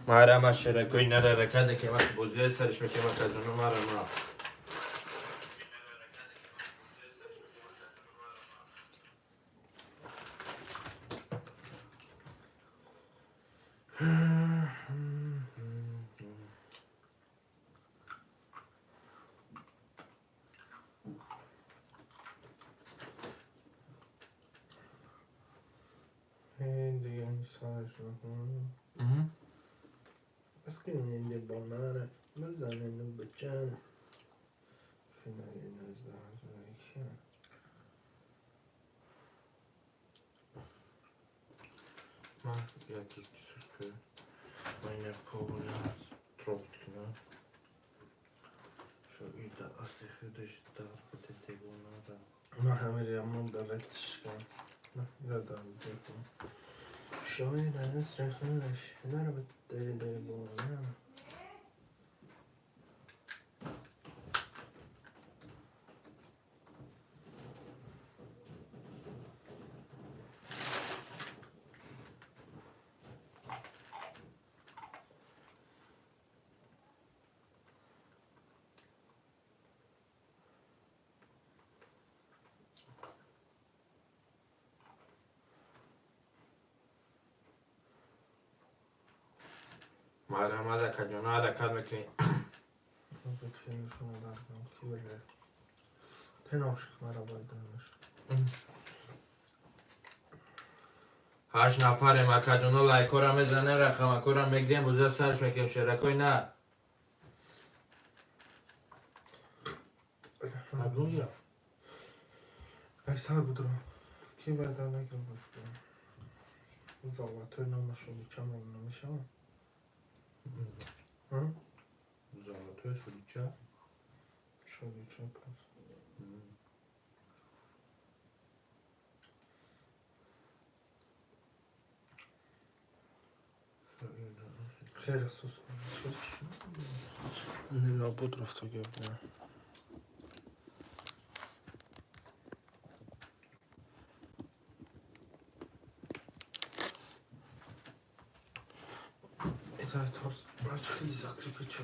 Марама шеракои нараракада ки вақт бозиҳои сариш мекунем, акаҷоно, марама. Дига ин сараш накун. Бас ки нинди бонара бизанену бичан финали 19. Ман яки сус ки майна повара трогать кунам. Шоирда асли худаш дар девонара. Ман ҳамиро даратиш кардам. Ёдам декун. Шоир асри худаш дар девона. Марҳамат, акаҷоно, ҳаракат мекунем. Пенушона даркам ки пеношик мара байданаш. Ҳашт нафарем, акаҷоно, лайкора мезанем, рақамакора мегирем, бозиҳо сарш мекунем, шеракои на. Агуя. Ай сар будро. Ки байдан нагирам. Золотой номашон чамон намешавам. Золотой шудича. Шудича пас. Хеле сус кун. Набуд рафтагӣ. Это торс. Бач хеле закрепить.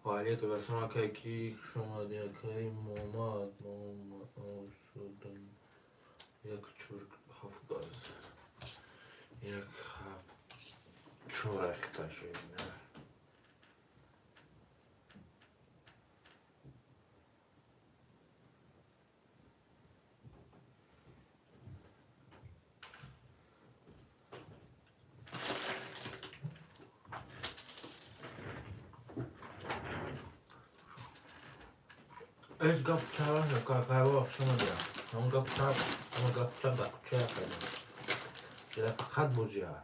Ва алейкум ассалом, акай, ки хуш омадӣ, акай Муҳаммад. Муҳаммад як чор ҳафт газ як ҳафт чор ахташи. Ҳеҷ гап чава какайво хуш омадия. Ҳамон гап чав, ҳамон гап чав дар кӯча якайда. Чира фақат бозиа.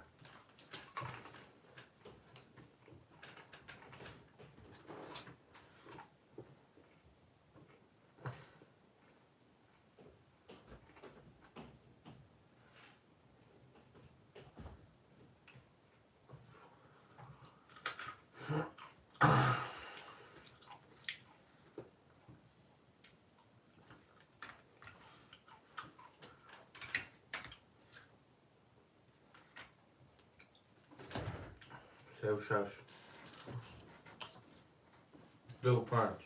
Севу шаш. Ду панҷ.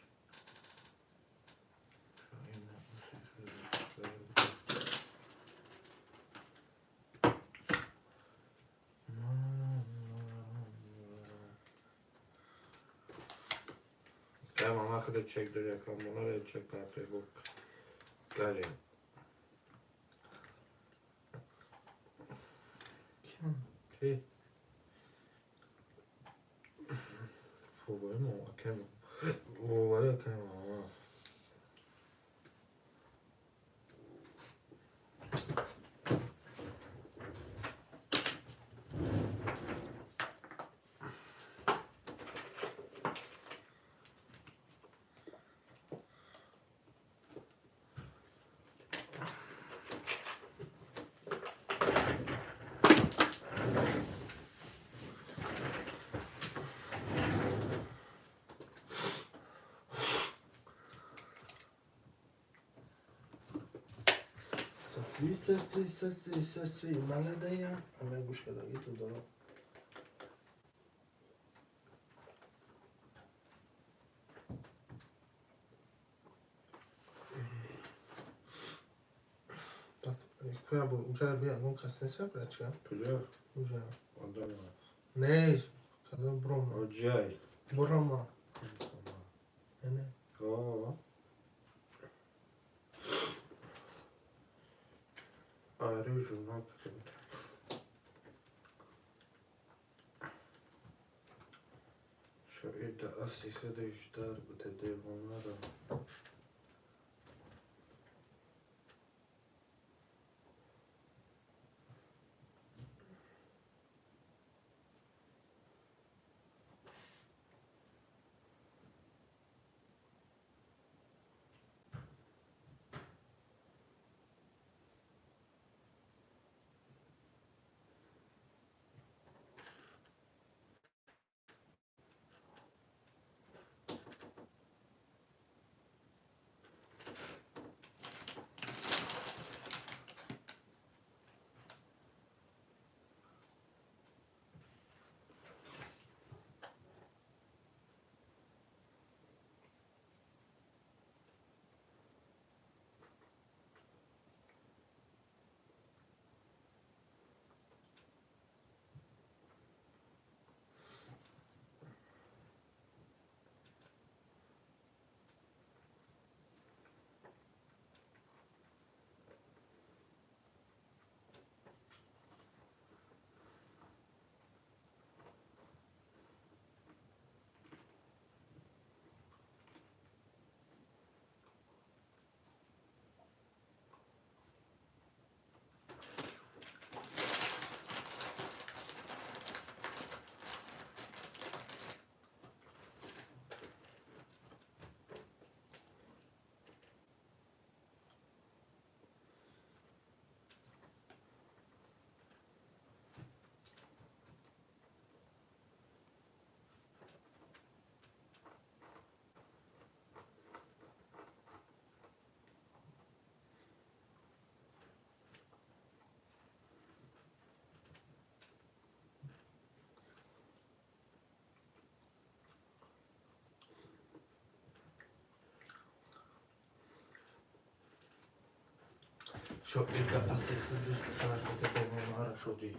Мама хеле чек дори, акамонара чек карта гуфт. Гарем. Ки? Бобои мо, акаи мо. Бобои акаи мо. Соси, соси, соси, соси, молодая. Ана гӯш кардагӣ ту дорам. Куя бу, унҷа бия, ягон кас нест, брачка? Куҷо? Унҷа. Одам. Нест, кадом брома. Оҷай. Брома. Не. О. Ари журнал кардем. Шоир дар асли худаш дар буда девонаро. Шоир дар асли худаш дар буда девонаро шудӣ.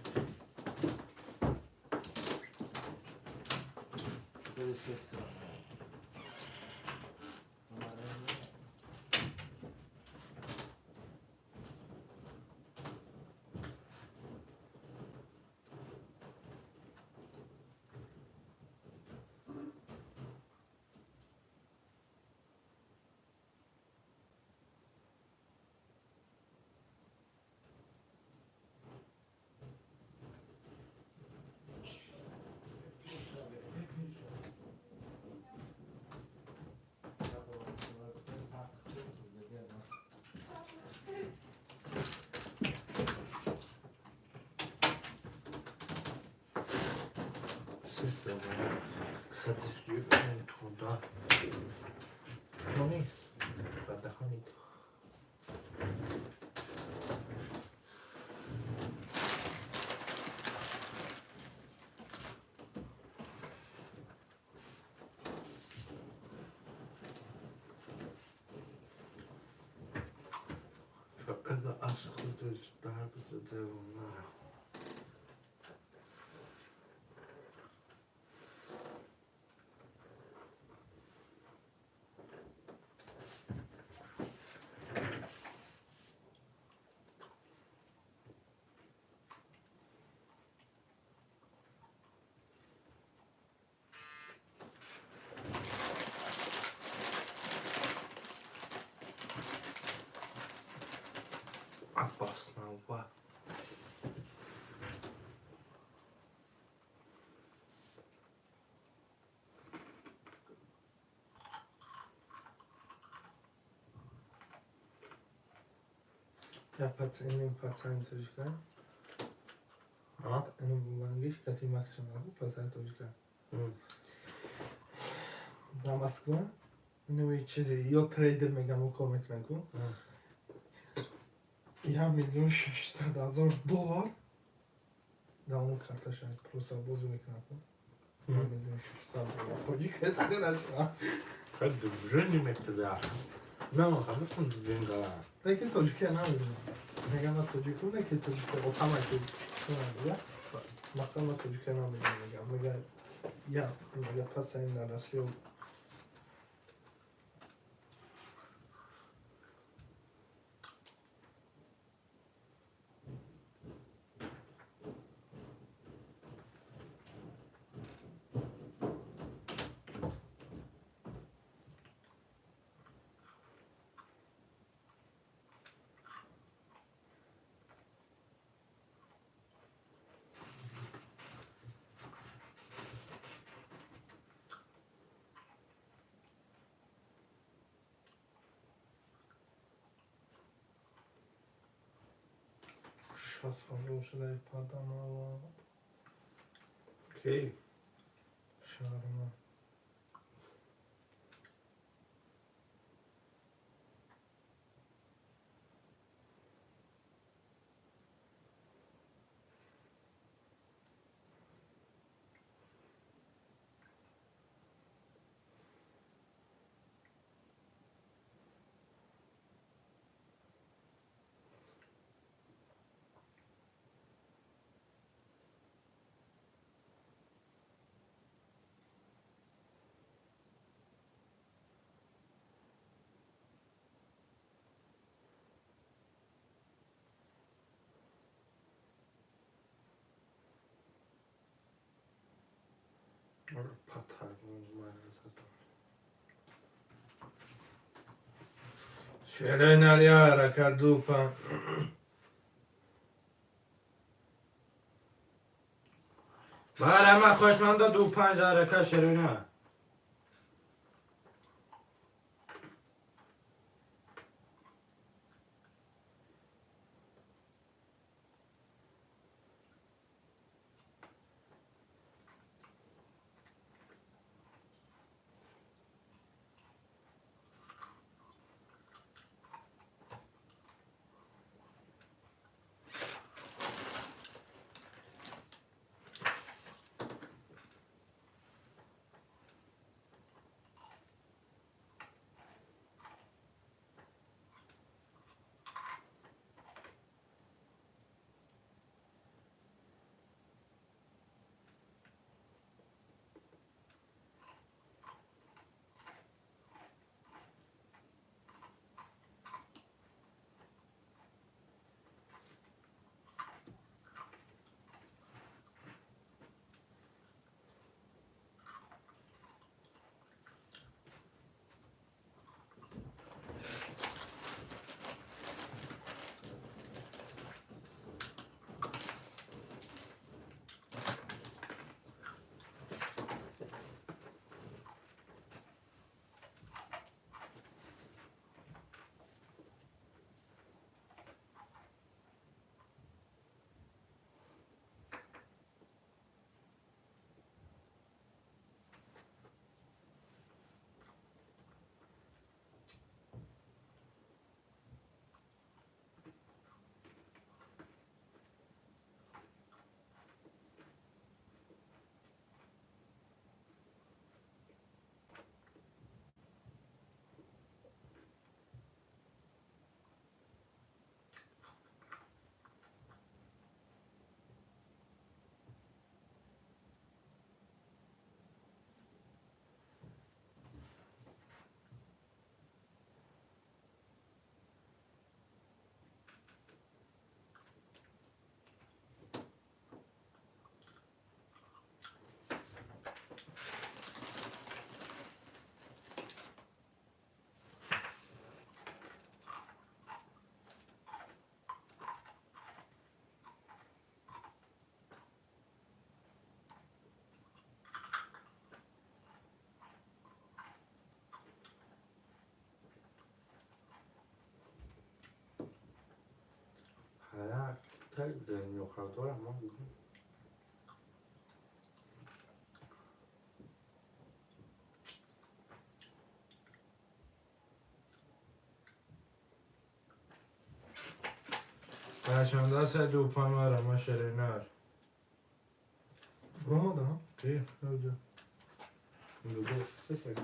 Садистюда. Тони, ба даҳанит. Шоир асли худаш дар буда девонаро. Янва. Я пацан, пацан тоҷика. А? Мангиш кати максимум, пацан тоҷика. Дар Москва инаме чизе ё трейдер мегам, кор мекунан ку. 1 600 000 доллар дар он карташа просто бозӣ мекунан ку. 1 600 000 доллар. Тоҷик нача. Как движение метода. Мама, как он движение? Лекин тоҷикия намедонам. Мегам, ма тоҷику, лекин тоҷика отамай тоҷик. Мақсад, ма тоҷикия намедонам, мегам. Мега я, мега пасаим дар Россия. 60 000 шудаи падамала. Окей. Шарма. Шеренариара кадупа. Бара ман хоҳишманда ду панҷ ҳарака шерина. Perşembe دوپان var ama şerener. Roma'da ha? Ki? Öldü. Bu teşekkür.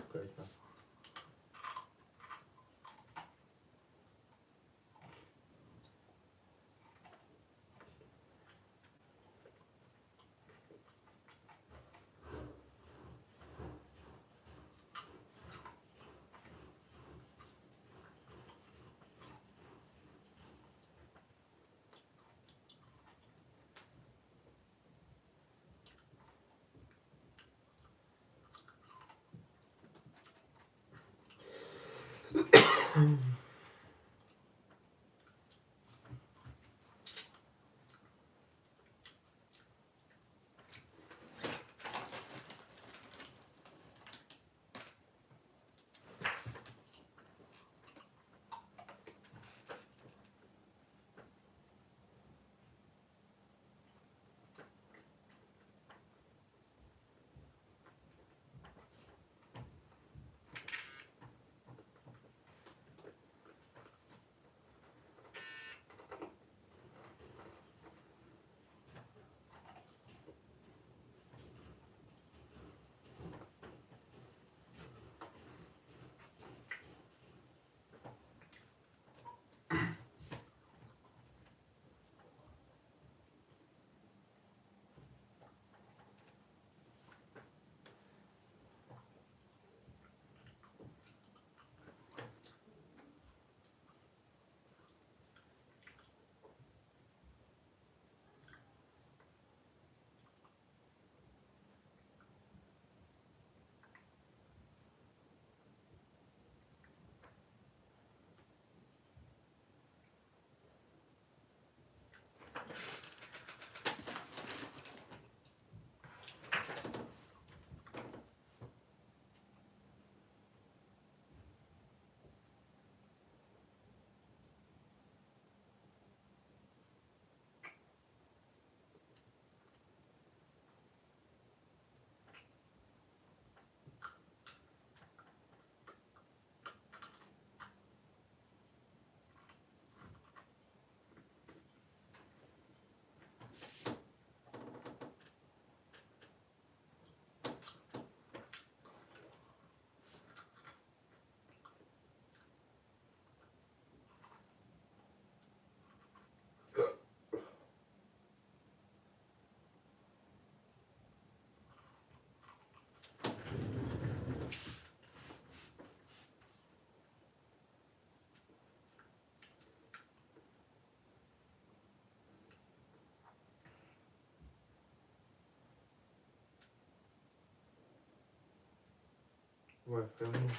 Wi-Fi murd.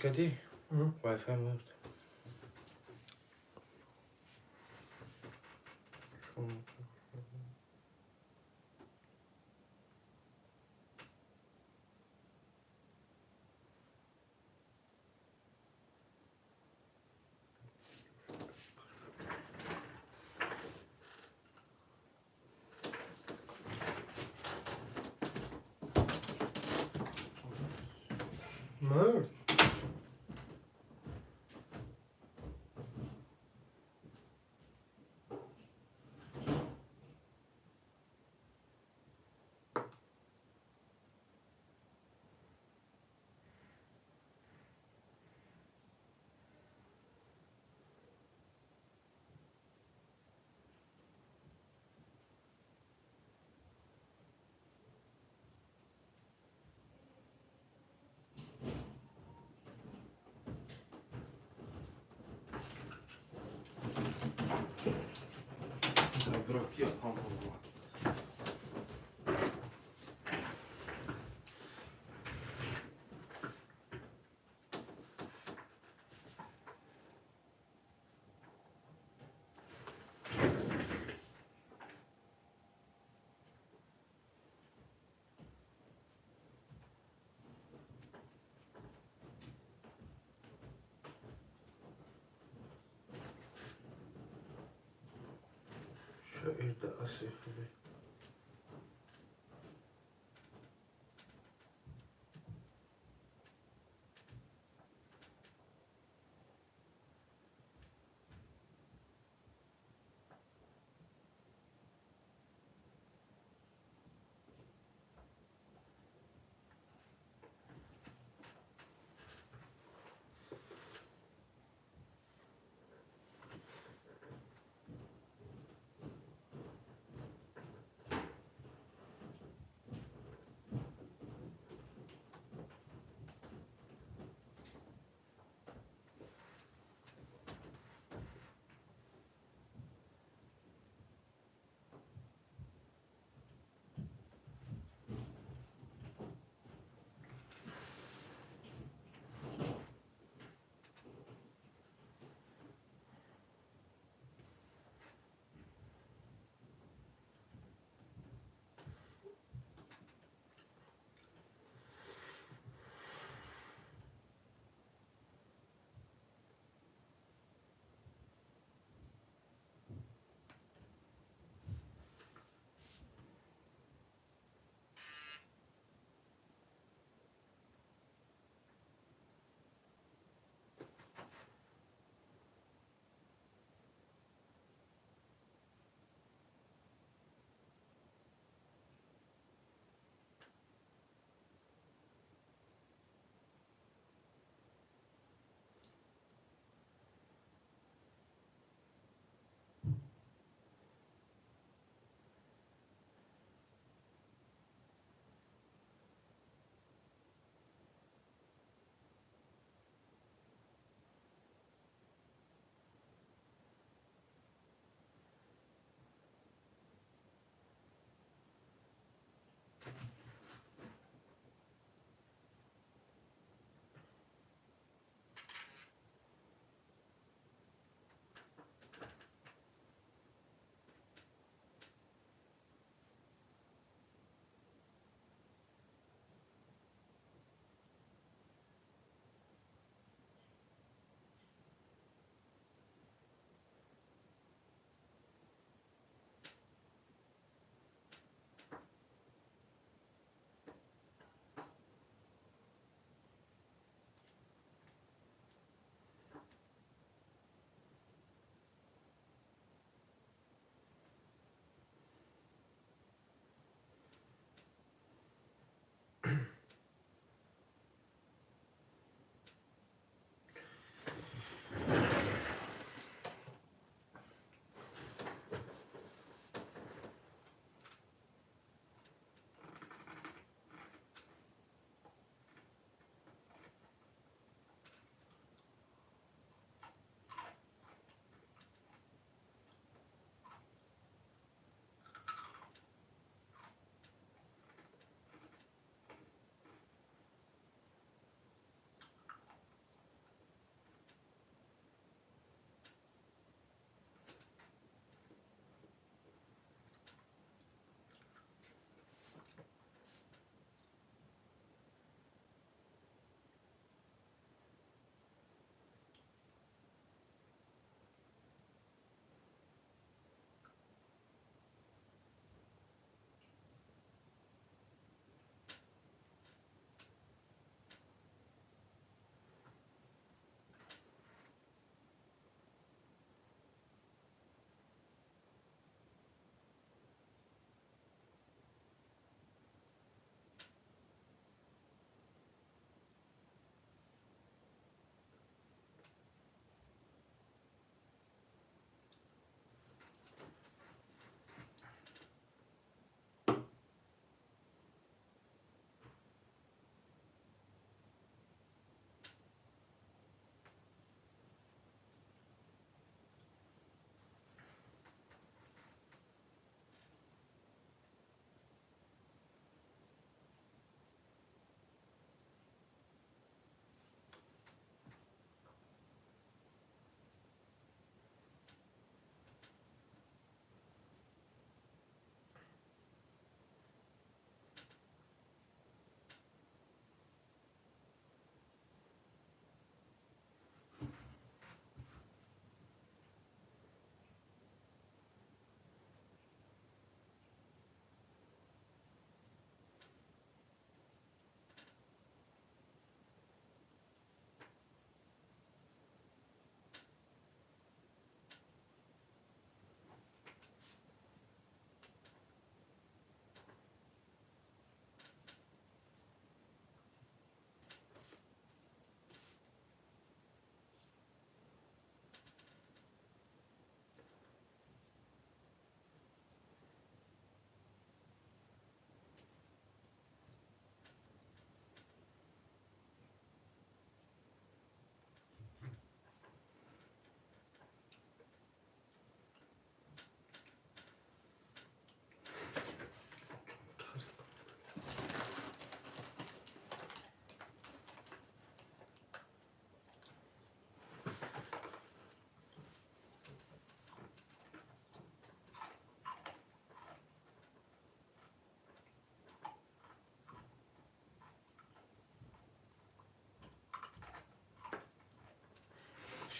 Кади? Wi-Fi murd. Murd. Bırak yapan bu. Ирда аси хуби.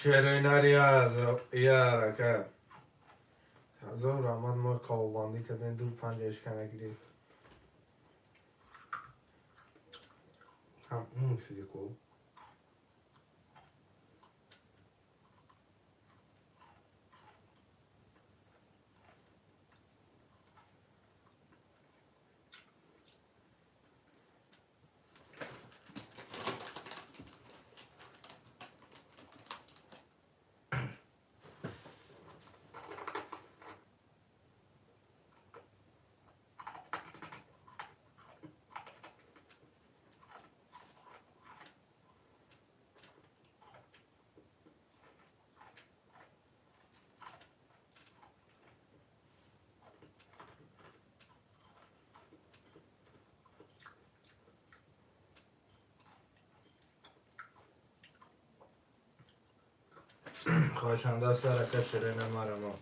Шерои нари яр ака. Ҳазор раҳмат, мо қавобандӣ кардем, ду панҷашка нагирифт. Ҳам ун шуди ку. Хоҳишанда сар ака, шерои намарамо.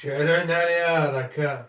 Шерои нари ҳаракат.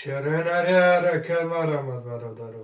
Шерои нари ҳаракат, марҳамат, бародаро.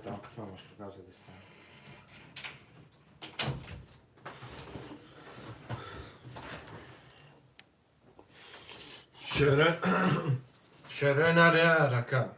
Там мамашка гап задистам. Шере наре рака.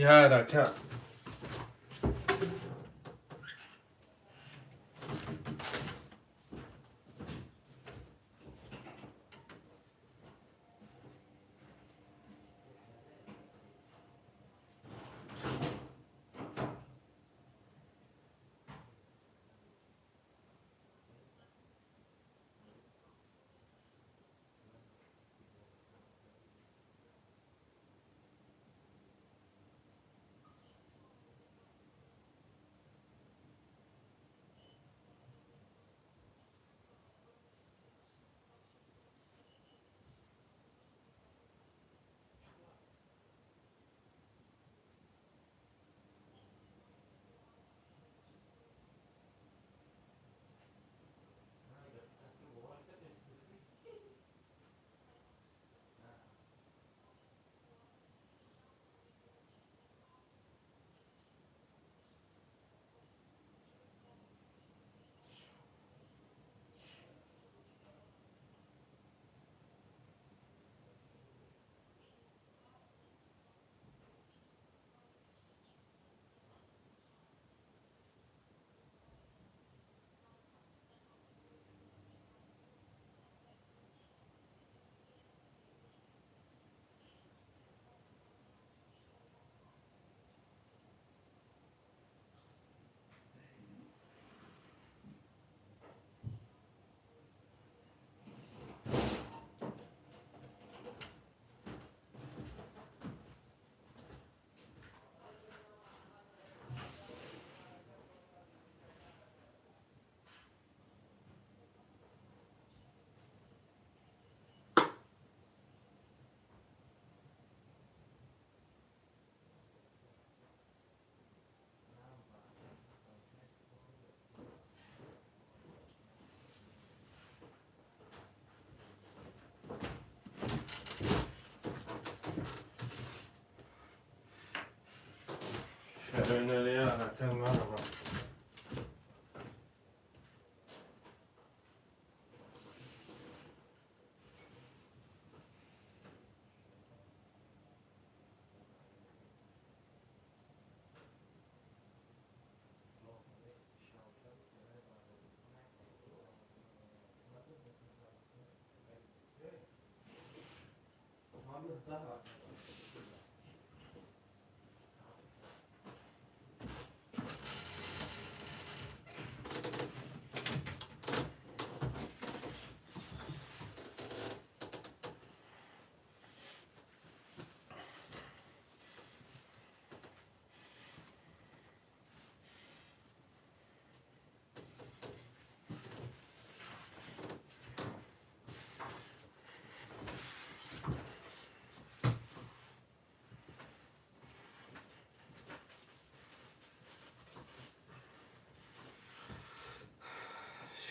Я ҳаракат. Şöyle ҳаракат наравам.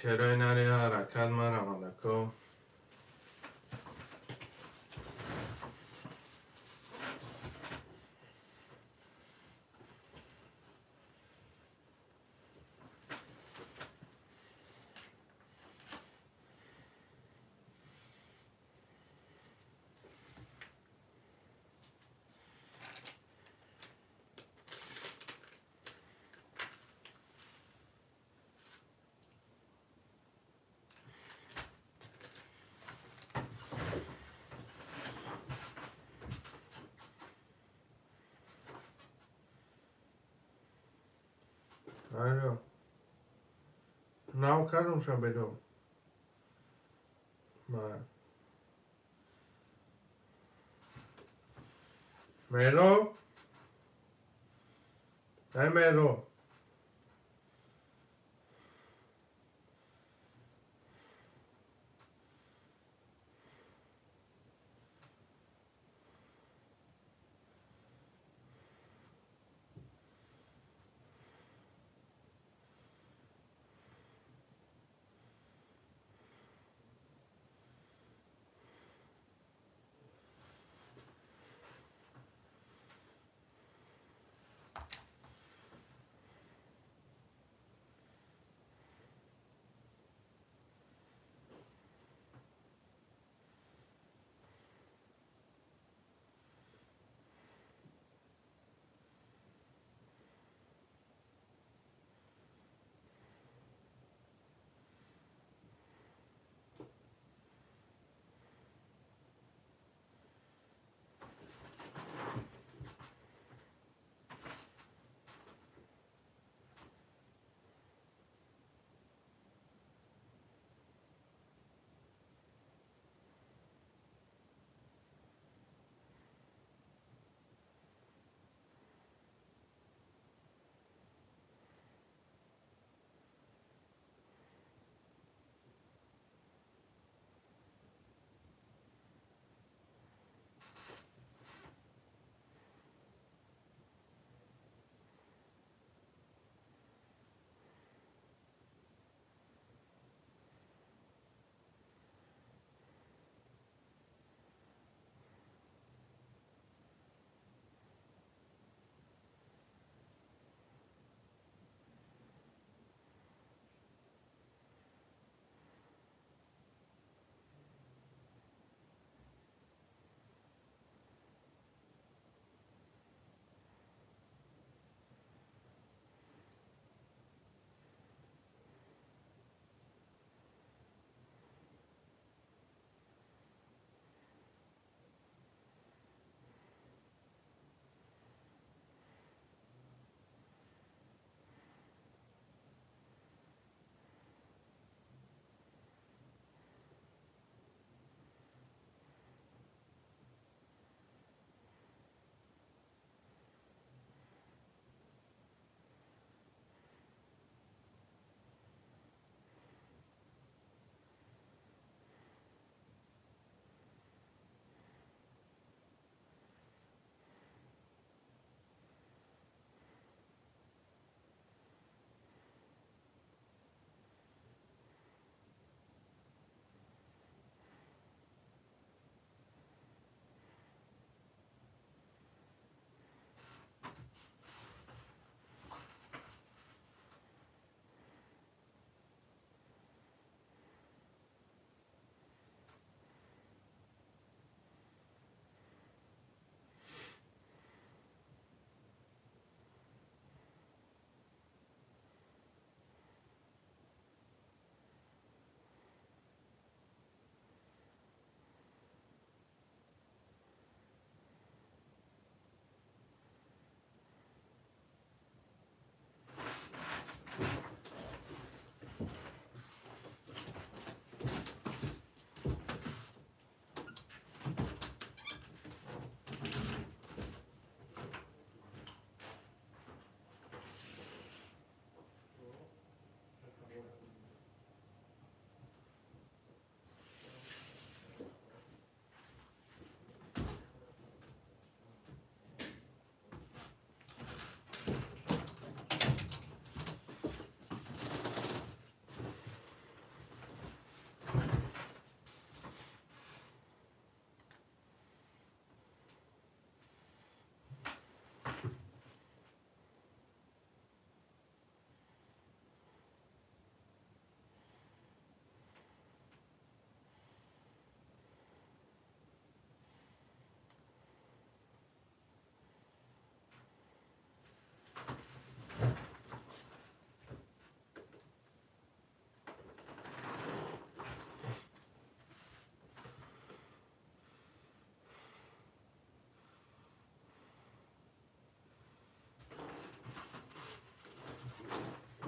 Шерои нари ҳаракат мараванд, ако. Алло. Нав кардумша бедор. Меҳроб? Ай Меҳроб.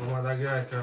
Омадагӣ ака.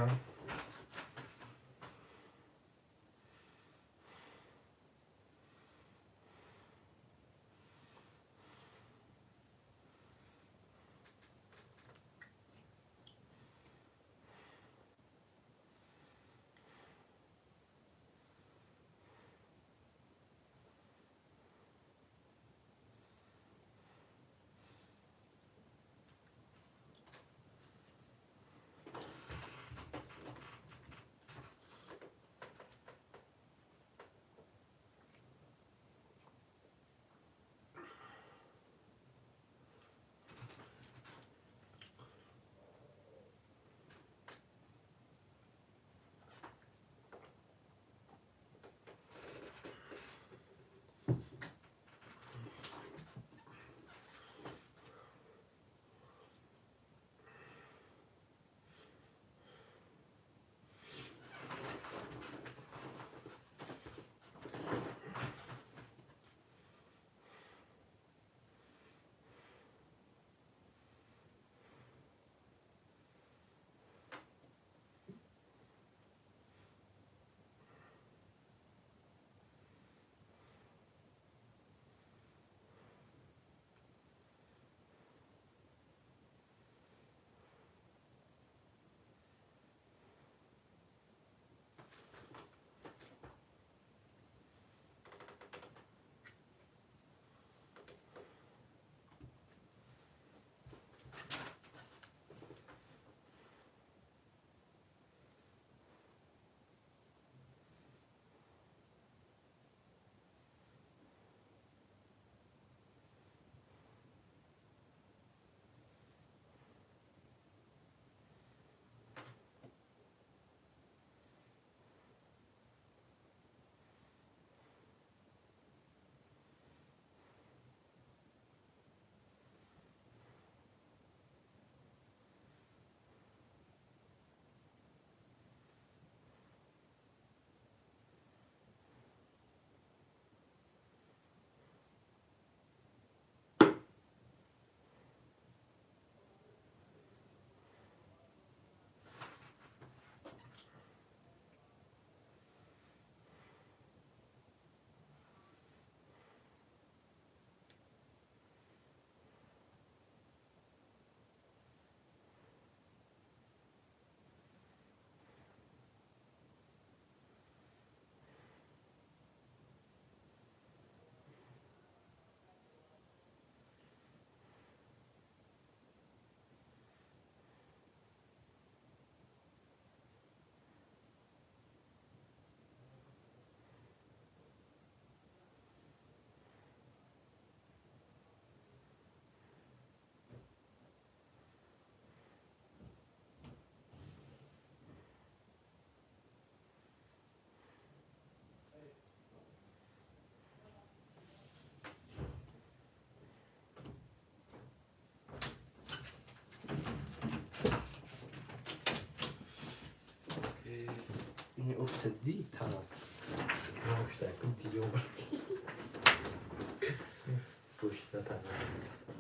Ини офиса дидӣ танам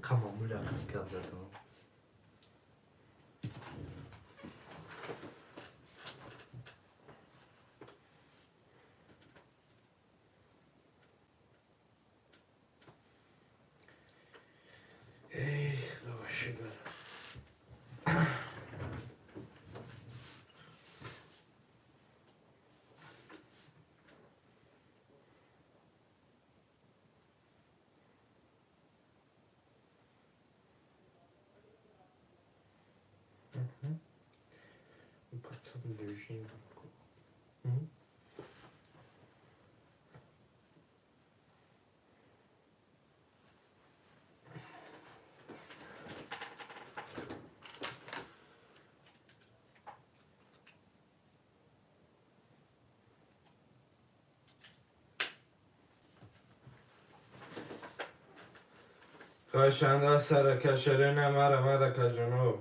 қамамуля гап задам. Эй, Худо шукр. Кашанда саракашаре намарамада кажуноб.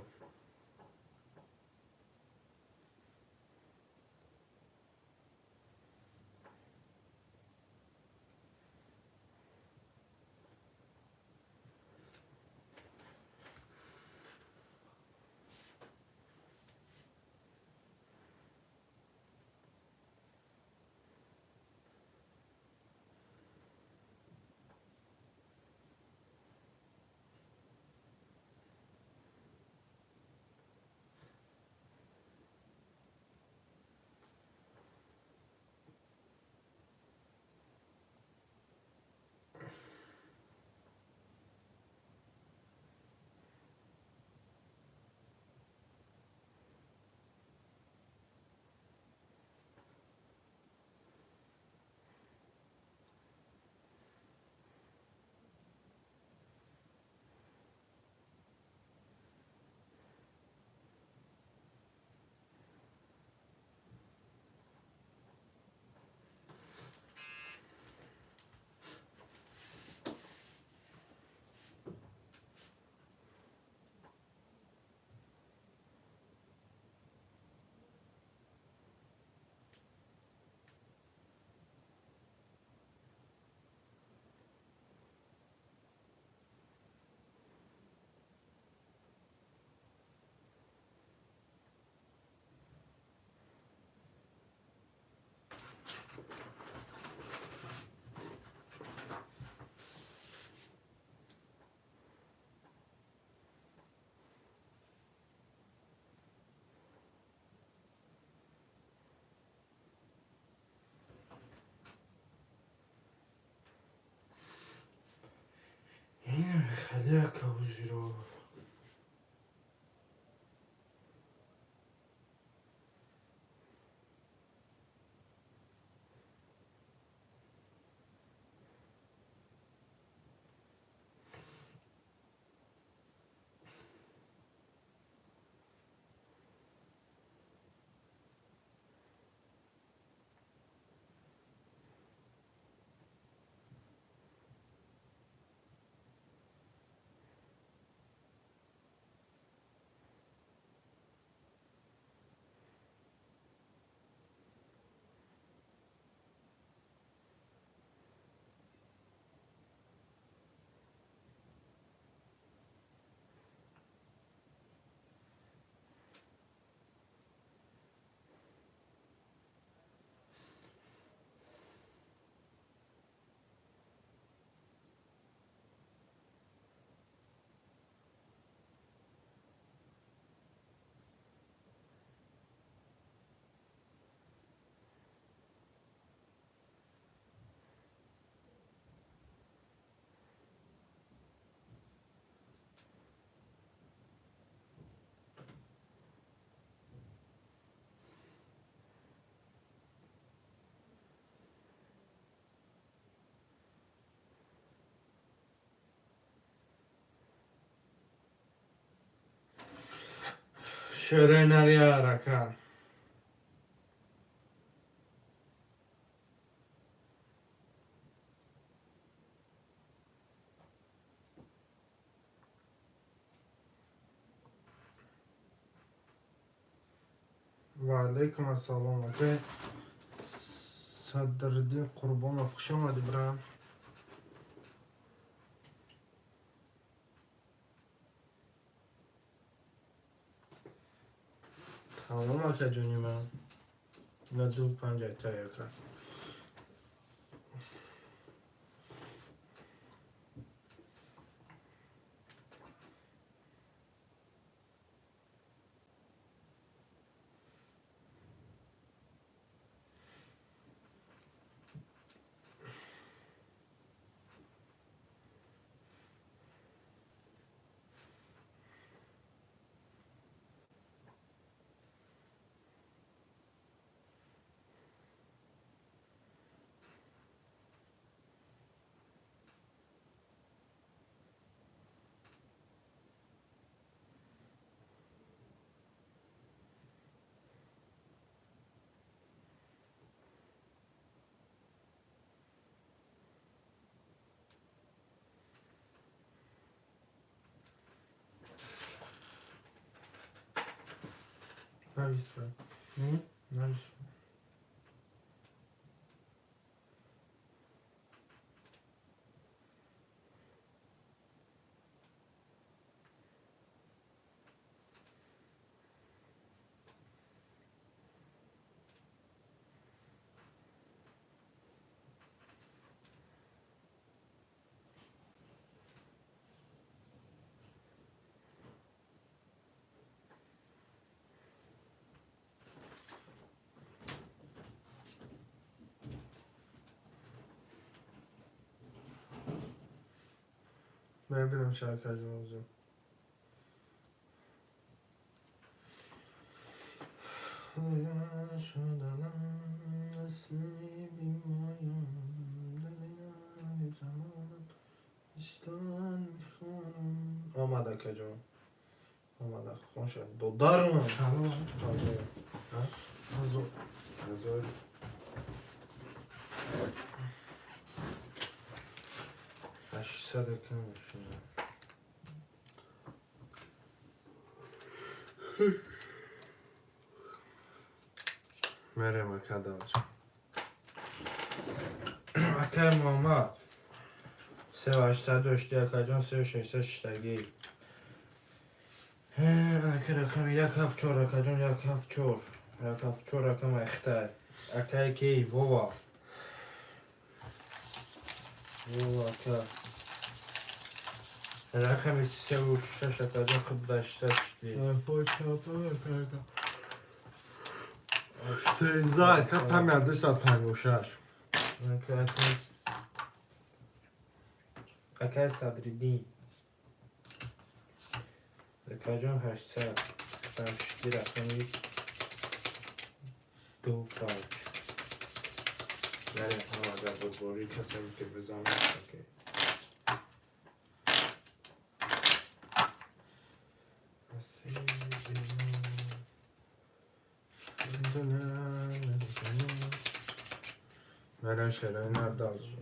Яка узиро. Шеренариар, ака. Ва алайкум ассалом, ака Садриддин Қурбонов, хуш омадӣ, брат. Тамом, акаҷони ман, на ду панҷата, ака. Нависла. Нависла. Мебинам, шаркаҷон, озим. Шуданам насиби моям, истан мехонам. Омад, акаҷон, омада, хонша додарам. Ҳазор. 1800 ака мошина. Мерем, ака, дальше. Акай Муҳаммад, 3800 дошти, акаҷон, 3600 шиштагӣ. Ака, рақами 174, акаҷон, 174, 174, рақам айхтай. Акай ки Вова, Вова ака, рақами 36, акаҷон, хуб 800 шишти. 13, ака, 5256. Акай Садриддин. Акаҷон, 800 ставши рақами 2, 5. Яъне ҳама агар бурдборӣ касе ки бизанад, окей. Мерем шерои нар дальше.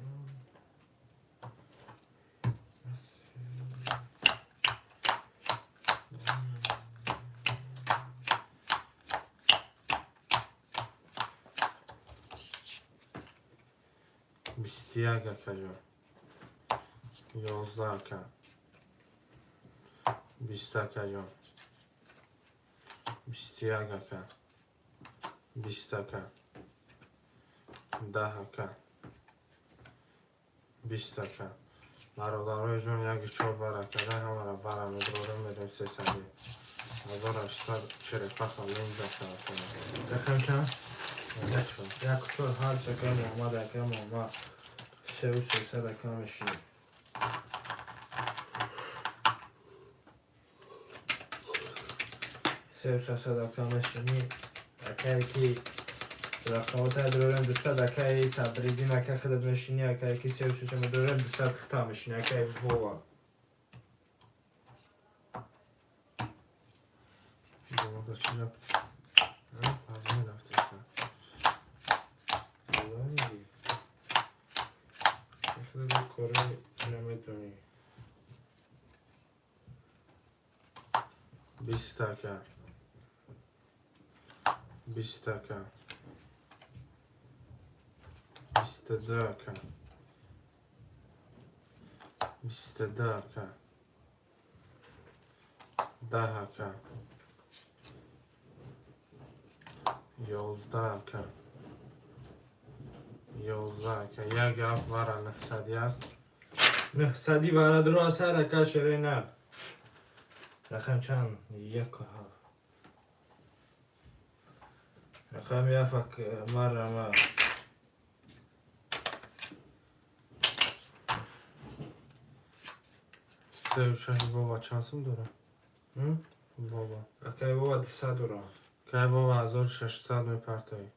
21, акаҷон. 11, ака. 20, акаҷон. 21, ака. 20, ака. 10, ака. 20, ака. Бародарои ҷон, яки чор вара карда, ҳамара вара медрорем, мерем сесади. 1800 черепаха линза. Рақам чанд? Як чор. 1, 4, 8, ака Муҳаммад, ака Муҳаммад. 3 300, ака, мешинем. 3 300, ака, мешинӣ. Акае ки рақамота дорем 200, акаи Садриддин, ака, худат мешинӣ, акае ки 3 300 дорем 200 хита мешинӣ, акаи Вова. Бобо, чӣ рафт? Тазмин рафт. Худо мегӣ. Худат кори наметонӣ. 20, ака. 20, ака. 22, ака. 22, ака. 10, ака. 11, ака. 11, ака. Як гап вара 900 аст. 900 вара дро сар, ака шерена. Рақам чанд? 1 7. Рақами яфак марама. 3 6 бобо чанд сум дорад? Бобо. Акай Вова 200 дорам. Кай бобо 1600 мепартоӣ.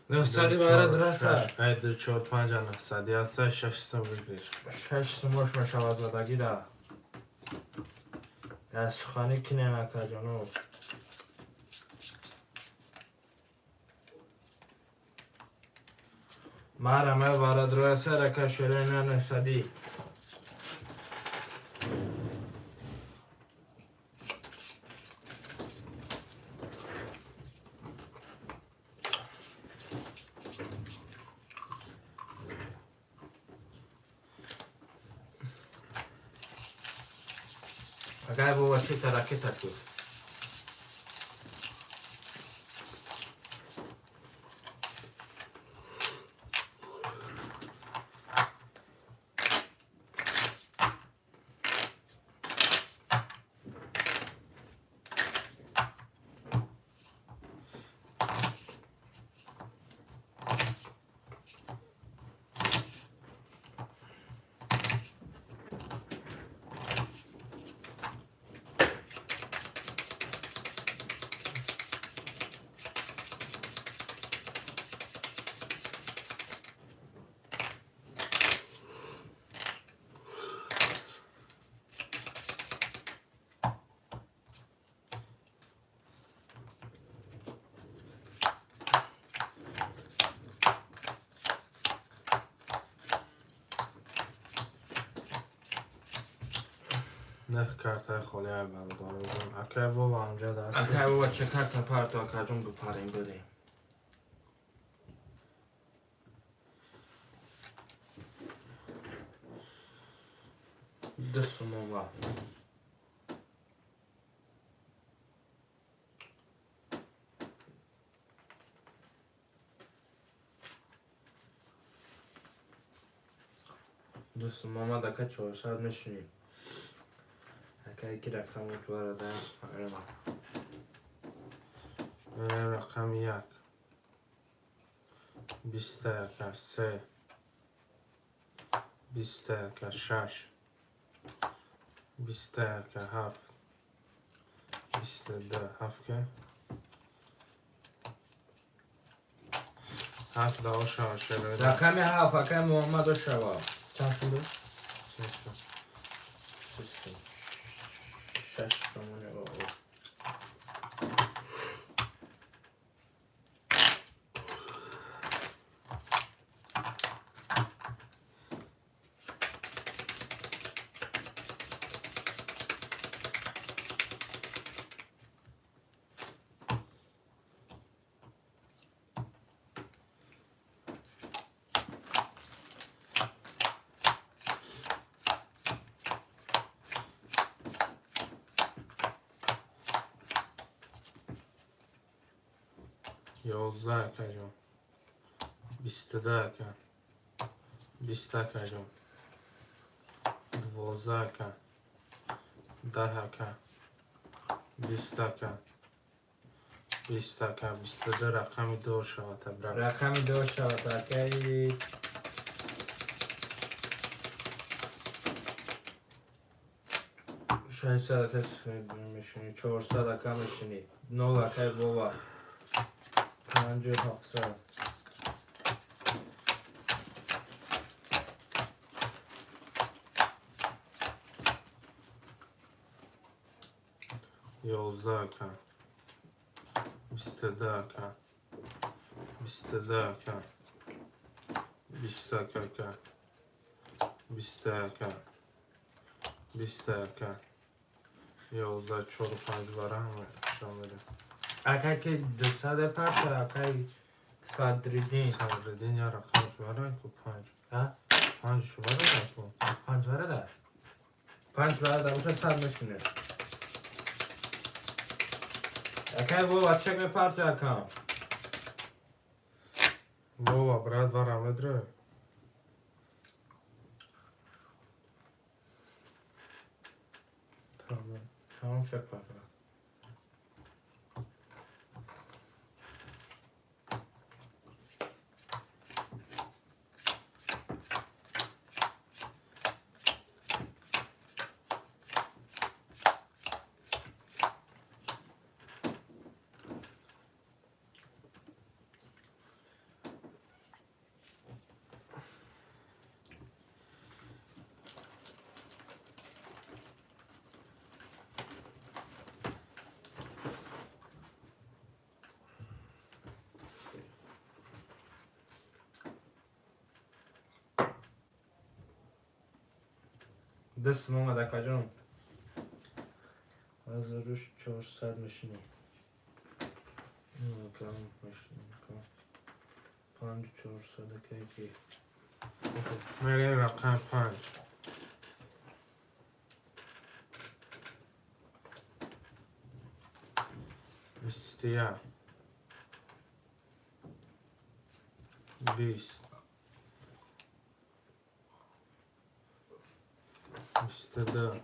900 вара дро сар. Ай, ду, чор, панҷ, 900 аст, шаш сум выигрыш. Шаш сумош мешавад задагӣ да. Дар суханӣ кинем, акаҷоно. Марама вара дро сар, ака шерена 900. Акай Вова чита ракета тут. Неҳ картаи холиай, бародароҷон. Акай Вова амҷад аст. Акай Вова ча карта парто, акаҷон, бипарем бирем. 2 сумон ва. Дӯст Муҳаммад ака, 400 мешунӣ. Ака, яки рақам бародар. Рақами як. Биста ака, се. Биста ака, шаш. Биста ака, ҳафт. 22, ҳафт ка. Ҳафт да ошава шерои. Рақами ҳафт, акай Муҳаммад, ошава. Чанд сум буд? Се. Се. Шаш сомони о. 11 акаҷон. 22 ака. 20 акаҷон. 12 ака. 10 ака. 20 ака. 20 ака. 22, рақами ду шавад, брат. Рақами ду шавад, акай 600 ака мешунӣ, 400 ака мешунӣ, нол, акай Вова, панҷу ҳафтсад. 11 ака. 22 ака. 22 ака. 20 ака ака. 20 ака. 20 ака. 11, чору панҷ бара ҳама нишон медиҳем. Акай ки 200 парта, акай Садриддин. Садриддин я рақамш бара ку, панҷ. А? Панҷ бара ку. Панҷ барада? Панҷ барада боша, 100 мешунем. Акай Вова, чек мепарто, акам. Вова, брат, вара медрои. Тамом. Тамом, чек парта. Даст омад, акаҷон. 1400 мешинӣ. Мешинӣ. Панҷу 400, акай ки. Мерем рақами панҷ. 21. 20. 22.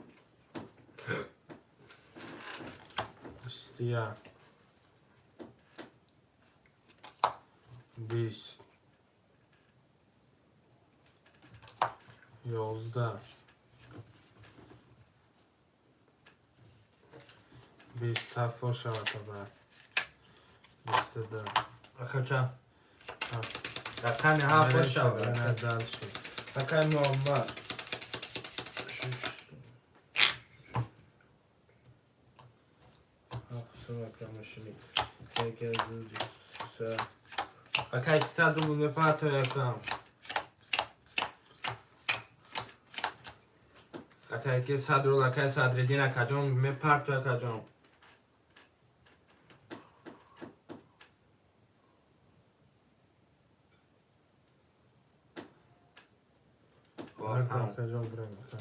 21. 20. 11. 20, ҳафт шавад, брат. 22. Ака, чанд? Ҳафт. Рақами ҳафт шавад. Дальше. Акай Муҳаммад. Ҳафтсад, ака, мешинӣ. Яке, ду, се. Акай, 100 рубл мепарто, якам. Акай ки 100 рубл, акай Садриддин акаҷон, мепарто, акаҷон. Акаҷон, бирем, ака.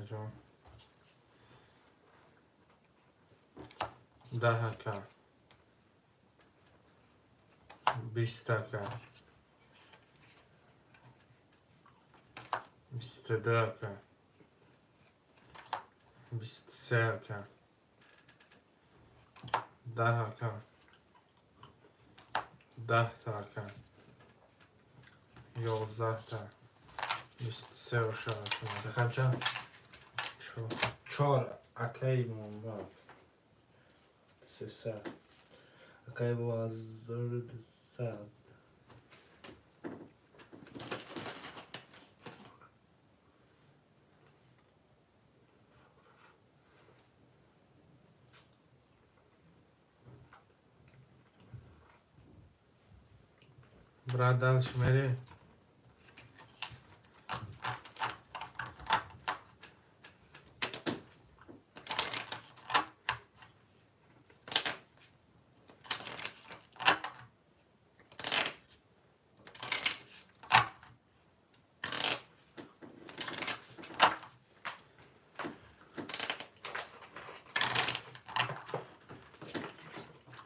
Акаҷон. 10 ака. 20 ака. 22 ака. 23 ака. 10 ака. 10-та ака. 11-та. 23 оша ака. Рақам чанд? Чор. Чор акаи монбак. 300. Акаи бо 1200. Брат, дальше мери.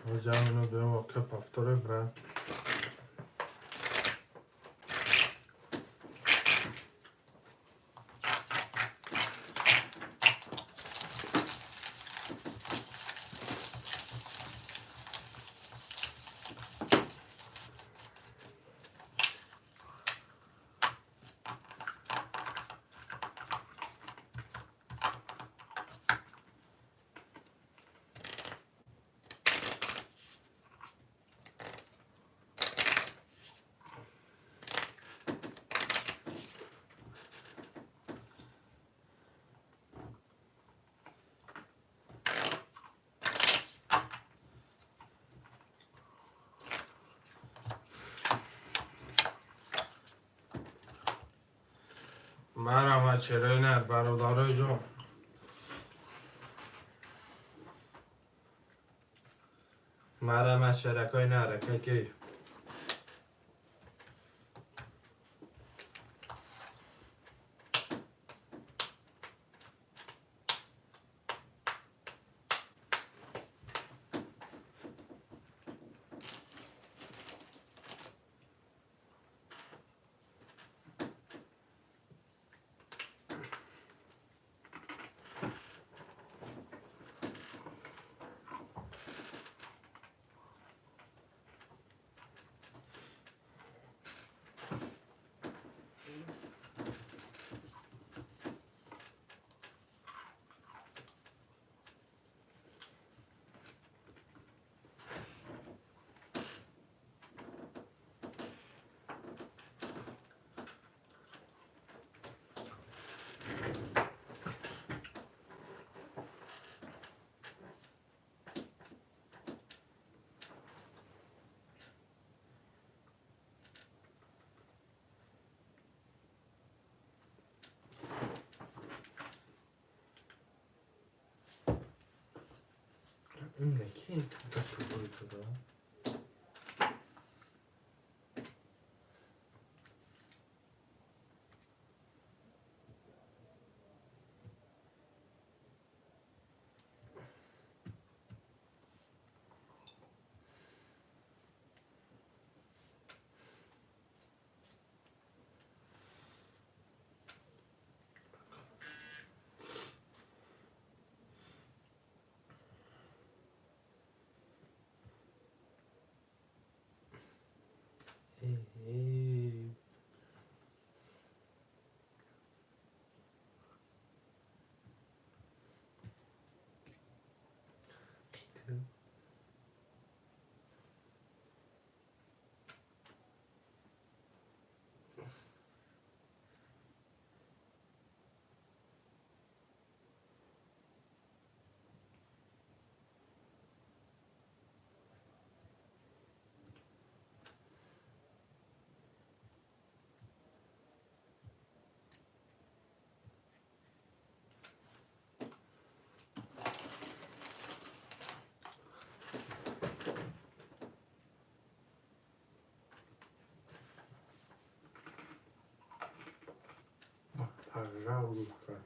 Ҳоҷам ино дуюм воқеа повторе, брат. Марама чарои нар, бародарои ҷон. Марама шаракои нар, акай ки. Ки ту туда? Эй. Киту. Пожалуйста.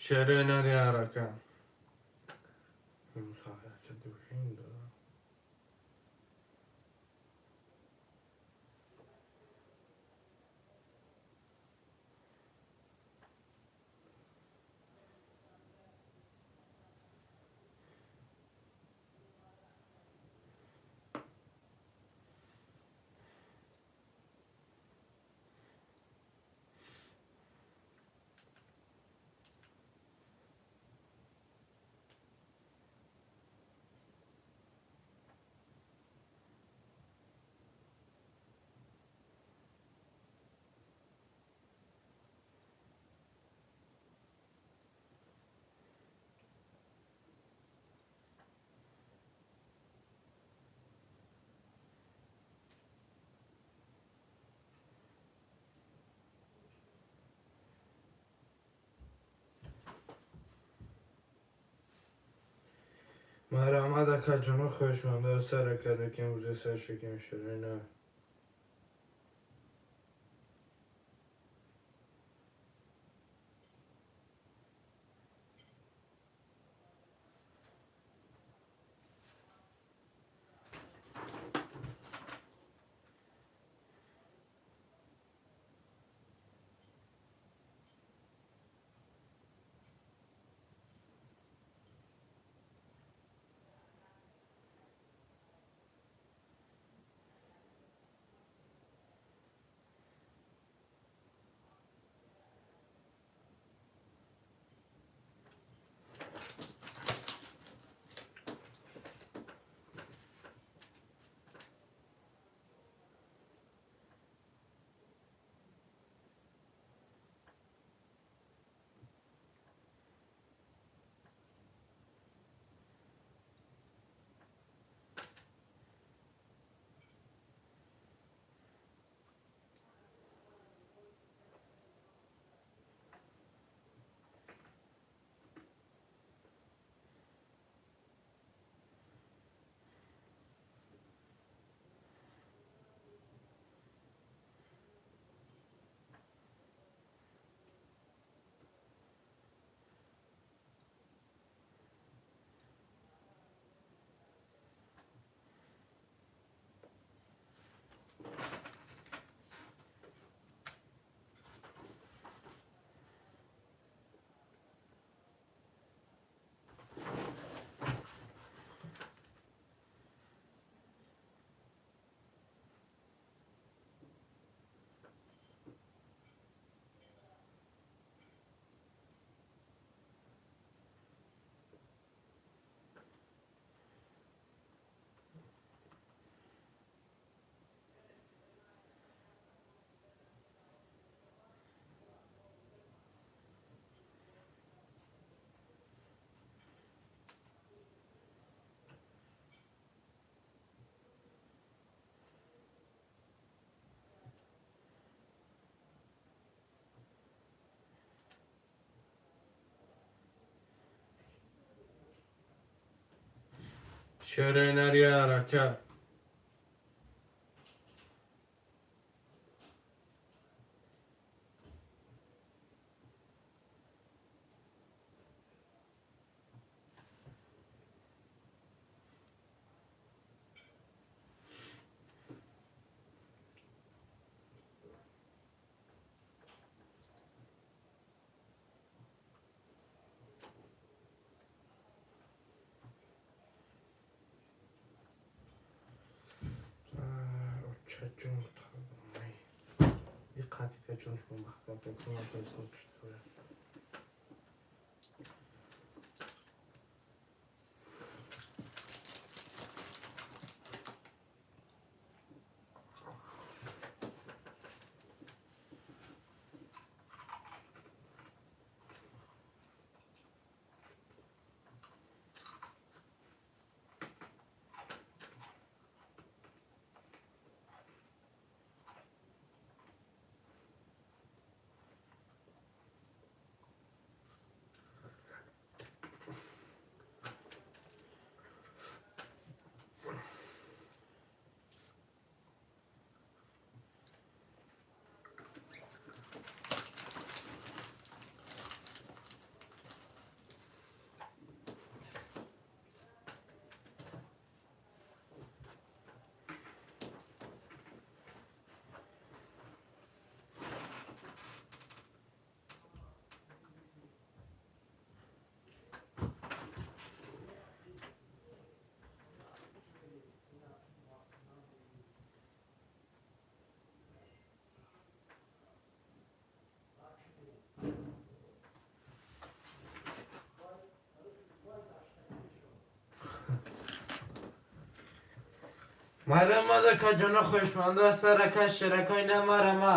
Шерои нари арака. Марҳамат, акаҷоно, хоҳишманда сар карда ки имрӯзе сар шакем шерои нар. Шерои нари арака. Чаҷон и қапика ҷон шумо маҳкам кунам. Марама да ка ҷоно хоҳишманда сарака шеракои на марама.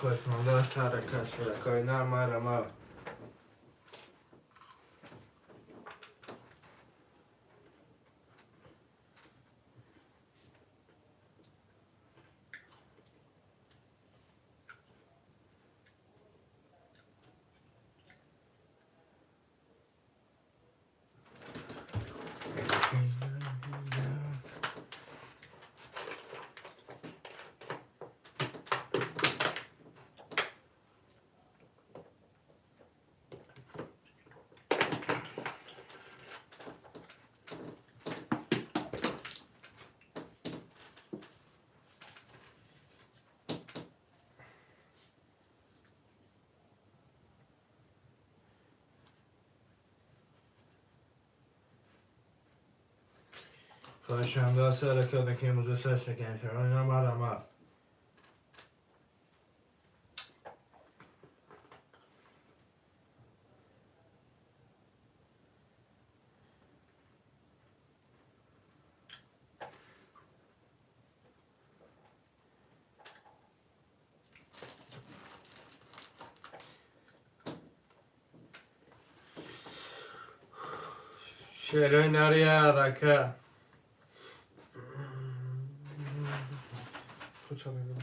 Хоҳишманда сарака шеракои на марама. Хоҳишманда сарака ки имрӯза сар шакан на марама. Шерои нария рака. Куча мегӯям.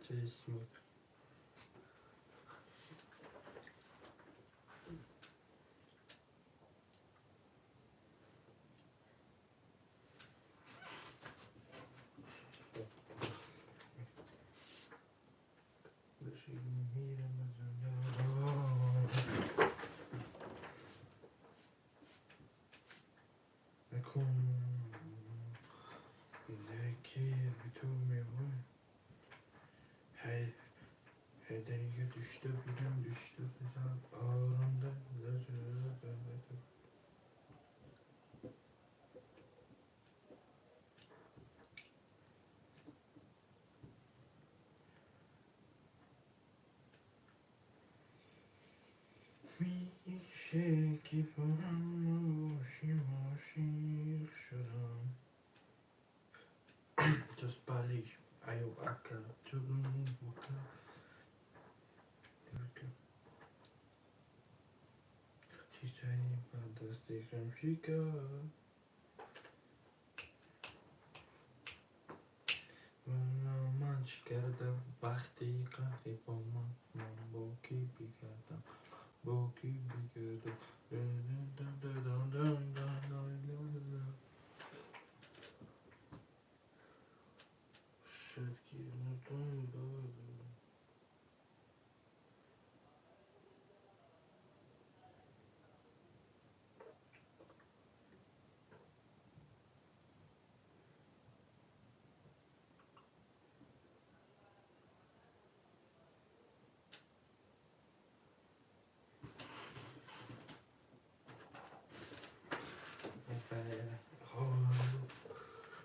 Чашми. Düştü birim düştü birim ağrında. میشه که با هم باشیم عاشق شدم. جز بالیش ایو اکل چون بکن چیزایی فانتاستیشم شیکا من چی کردم وقتی قهری با من من با کی بیگردم با کی بیگردم. شد که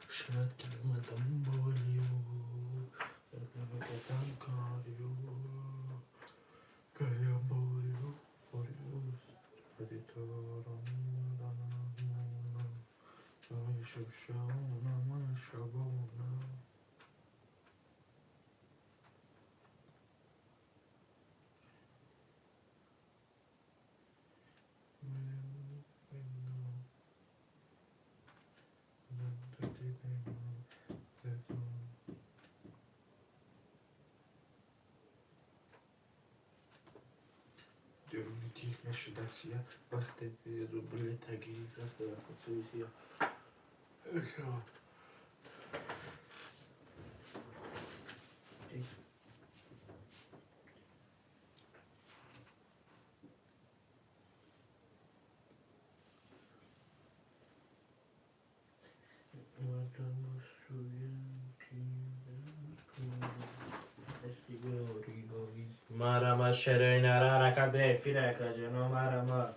شاید که اومدم بالیو نبودم کاریو کریم بالیو بالیو بدی تارم شب شبانه شبانه. شدم وقتی زبله تگیری رفت رفت. Marama şereynara rakade firaka cano marama.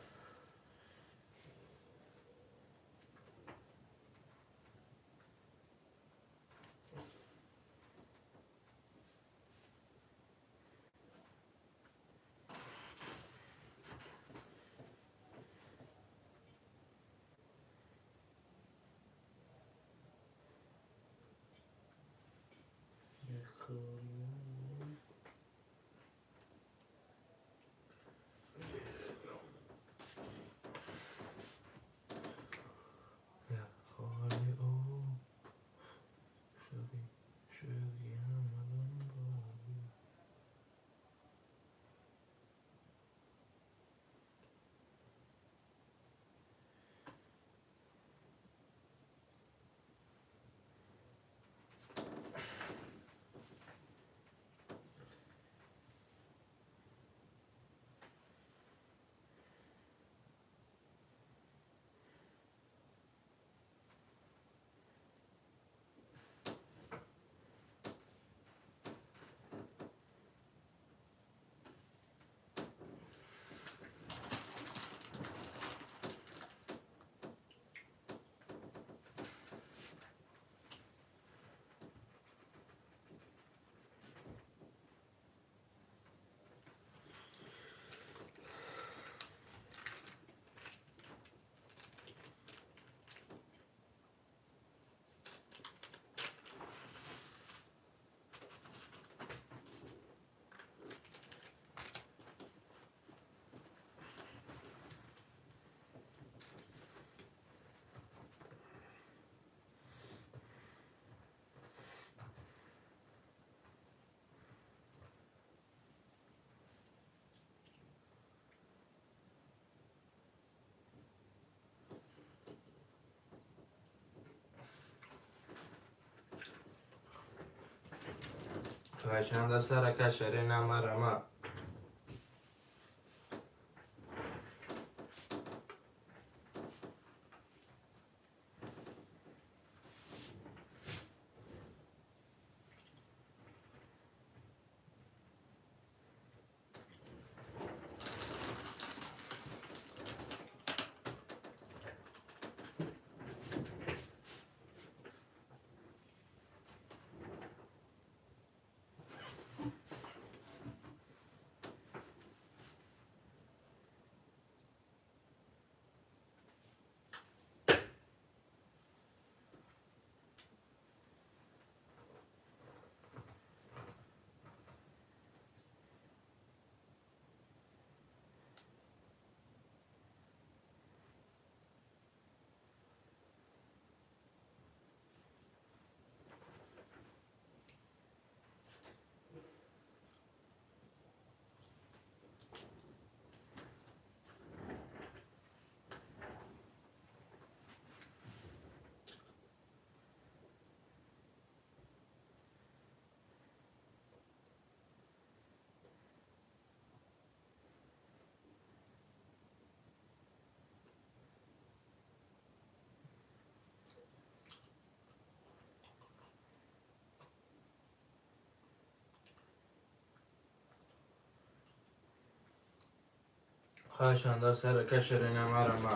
Хоҳишанда сарака шарина марама. Хоҳишанда сарака шарина марама.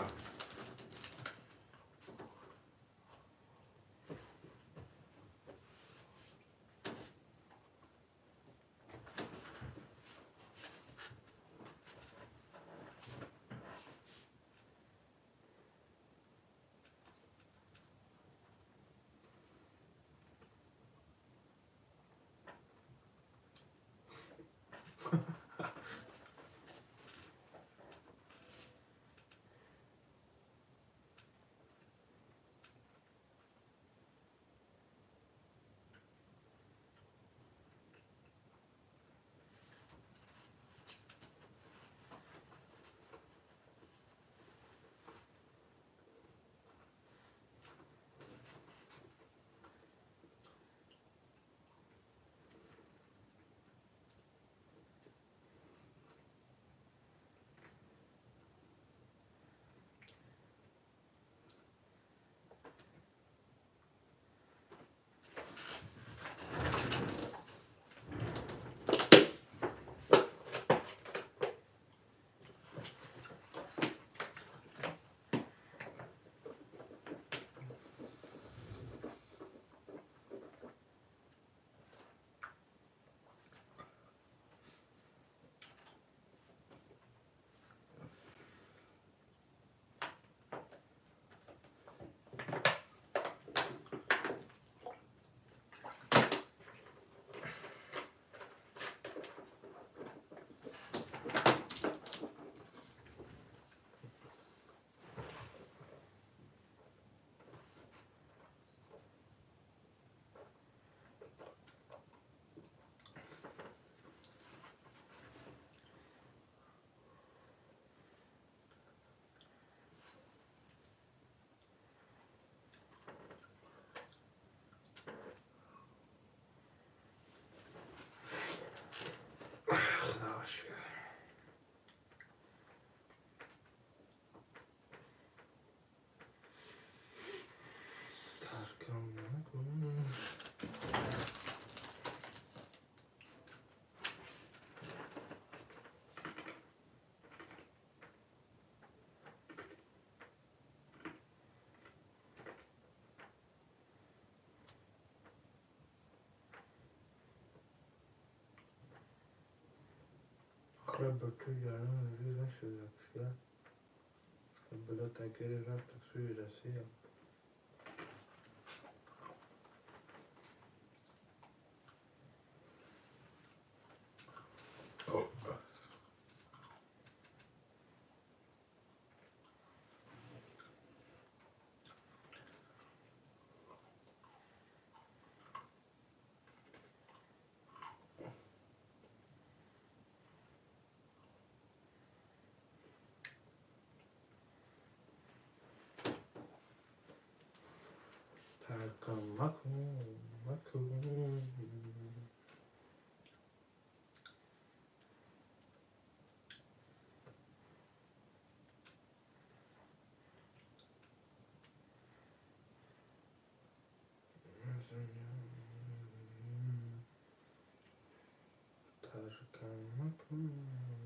Таркам макун,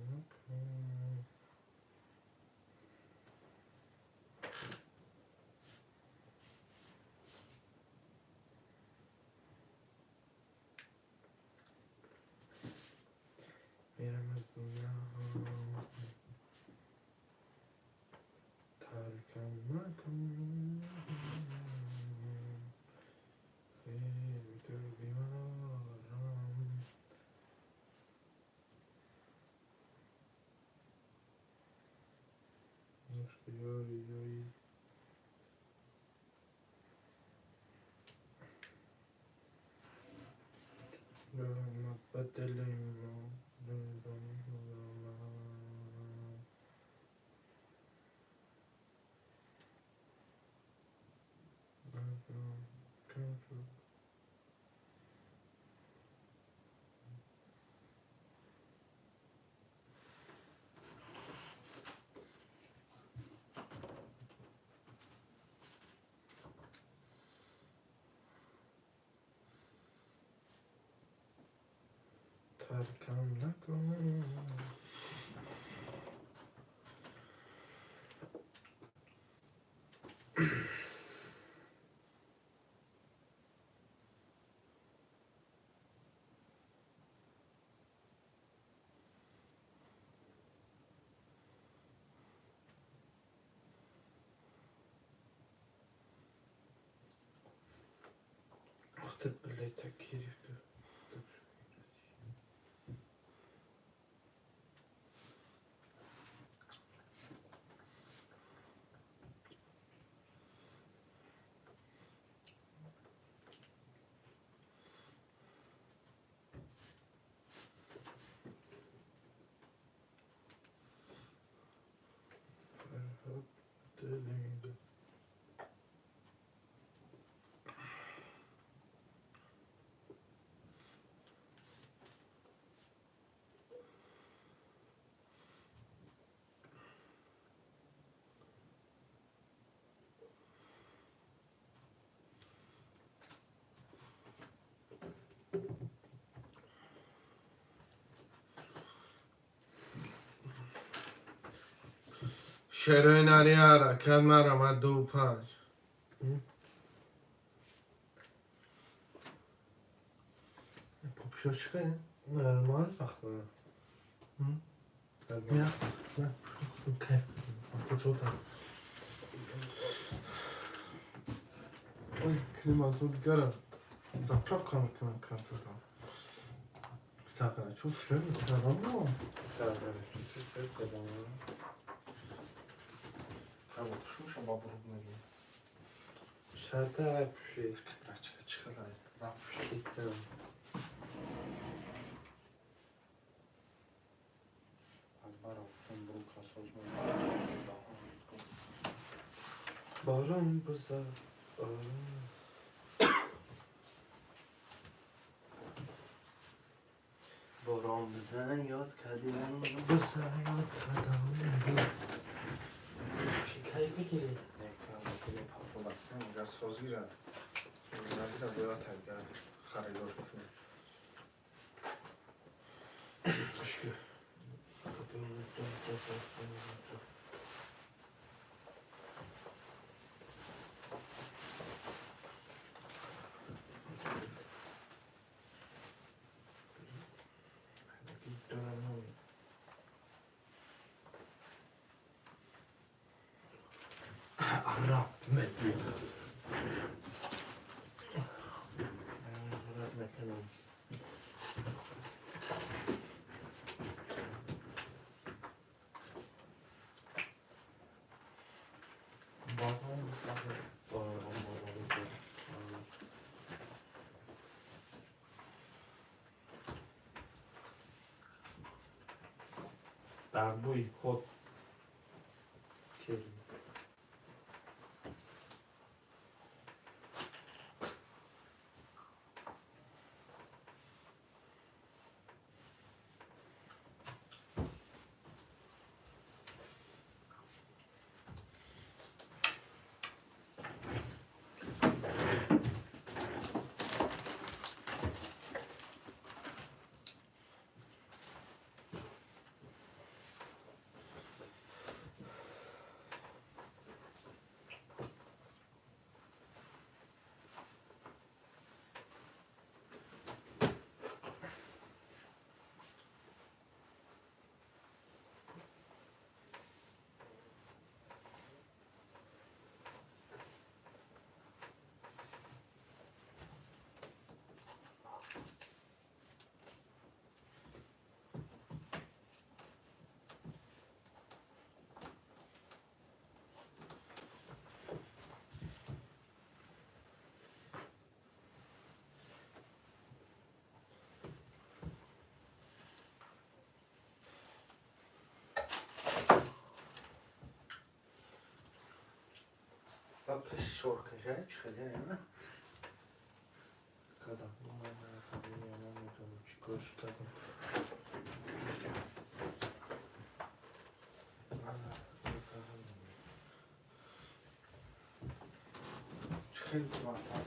макун. Мерам аз дунё, таркам макун. Хеле ту беморам. Ёри ёри. Раҳмат ба дили мо. Таркам накун. Ух ты, блядь, так гирифту. Шерои нари ҳаракат марама 2-5. Попшо чӣ хеле? Нормал пахна. Не, не, кайф. Пушота. Ой, крема зуд гара. Заправка мекунам картатам. Сакана, чу фрем кардам но? Сар. Ҳаво пушуша бабрук мегӣ. Шарта пуши. Рачка чӣ хелай? Рапуш. Кетсам. Акбара гуфтам брук асоз. Борон буза. Борон. Борон бизан ёд кардем. Буза ёд кардам. Пуши кайф мегирӣ. Агар созира набира бояд агар харидор кунем. Пушки. Араб метри. Араб мекунам. Борон борон борон борон. Дар бӯи худ кирм. Қафа шоркаша чӣ хеле кадам. Намедонам чӣ кор шудадам. Чӣ хеле муваффақ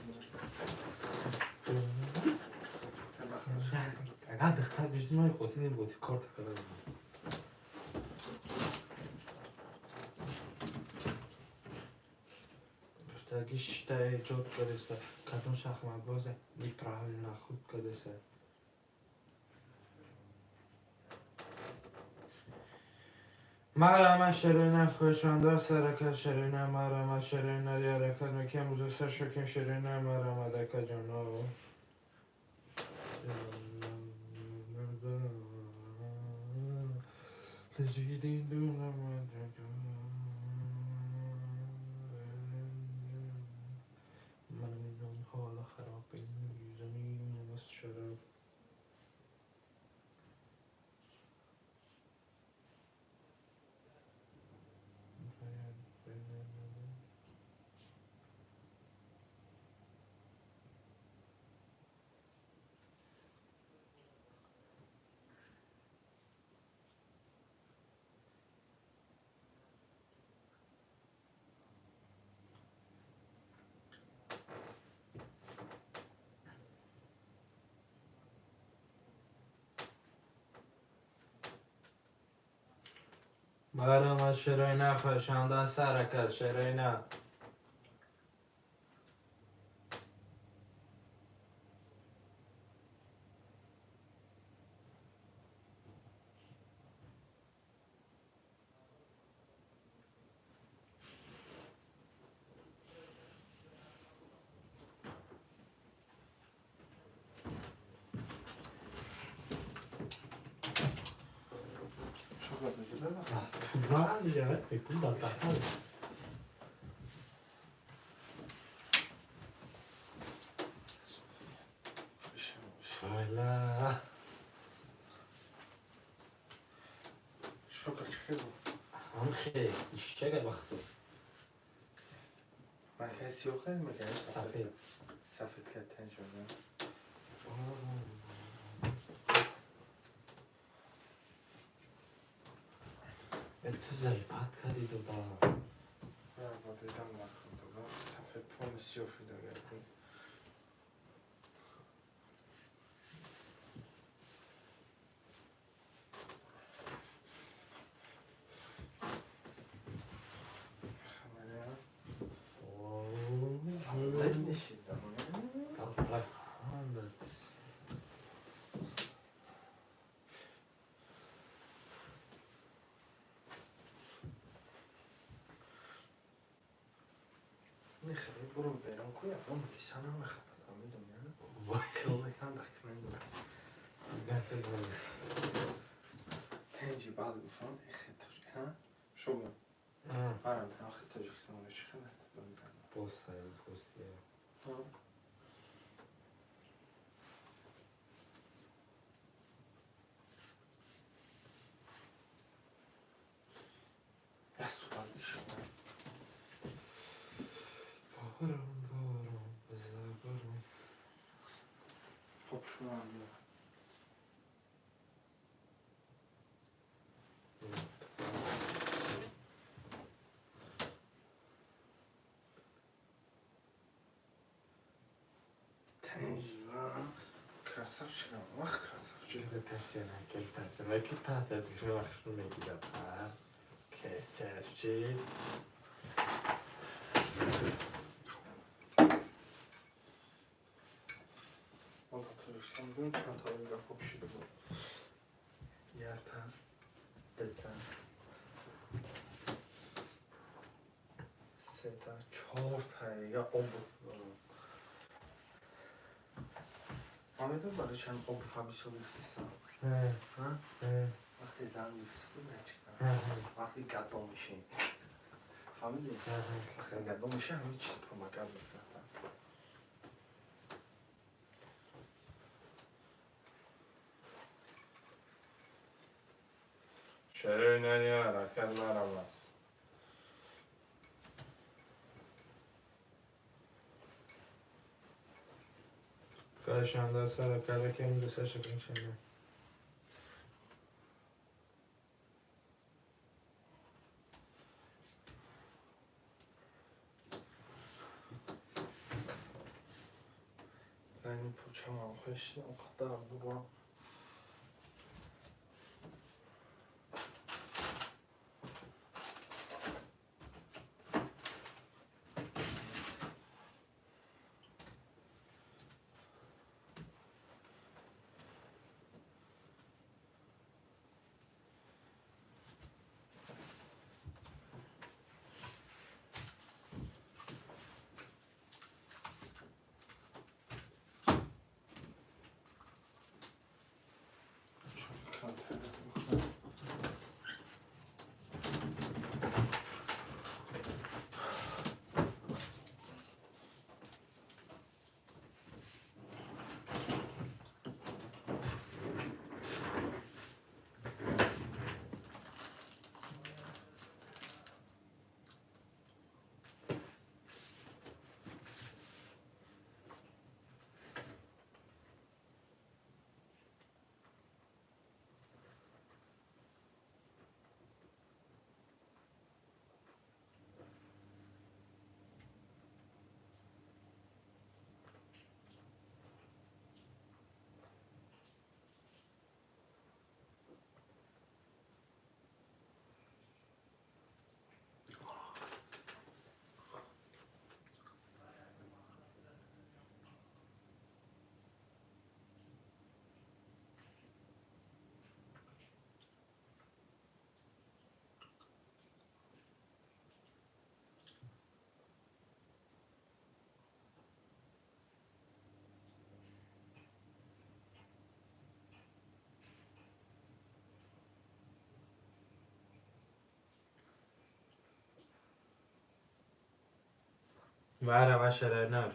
Агар духтар бишди, ман хотир небуд, кор карда будам. Гуфтаги шита эҷод кардеса, кадом шахматбозе неправильно худ кардеса. Марама ширина хушманда сарака ширина марама ширина яракат мекем узуса шукин ширина марама дака ҷоно. حال خراب زمین از شراب. Марама ширина хушанда сарака ширина. سفید سفید کتن شده. تو زیبت کردی دودا. نه با دیدم نکن دودا سفید پون سیافی داره. میخوای برو بیرون کو یکم لیسان هم میخواد میدونی خیلی کم دکمه داره تنجی بعد گفتم خیلی ها شو آره آخه تاجیکستان چه خبره بوسه بوسه خب شما هم بیا. Красавчик, вах красавчик. Красавчик. Чанд та гапо пишида буд. Якта, дута, сета, чорта дига обув дорам. Ман медонам барои чанд обув бисёр дӯст дорам. Вақте зан мефиску вақте гадо мешӣ. Фаҳмидӣ? Вақте гадо мешӣ ҳама чиз помогат мекунад. Ширина ҳаракат наравад. Чаҳоршанбе, сарака, имрӯз панҷшанбе. Яъне почамам хешидам қадар дурам. Марама шарайнар.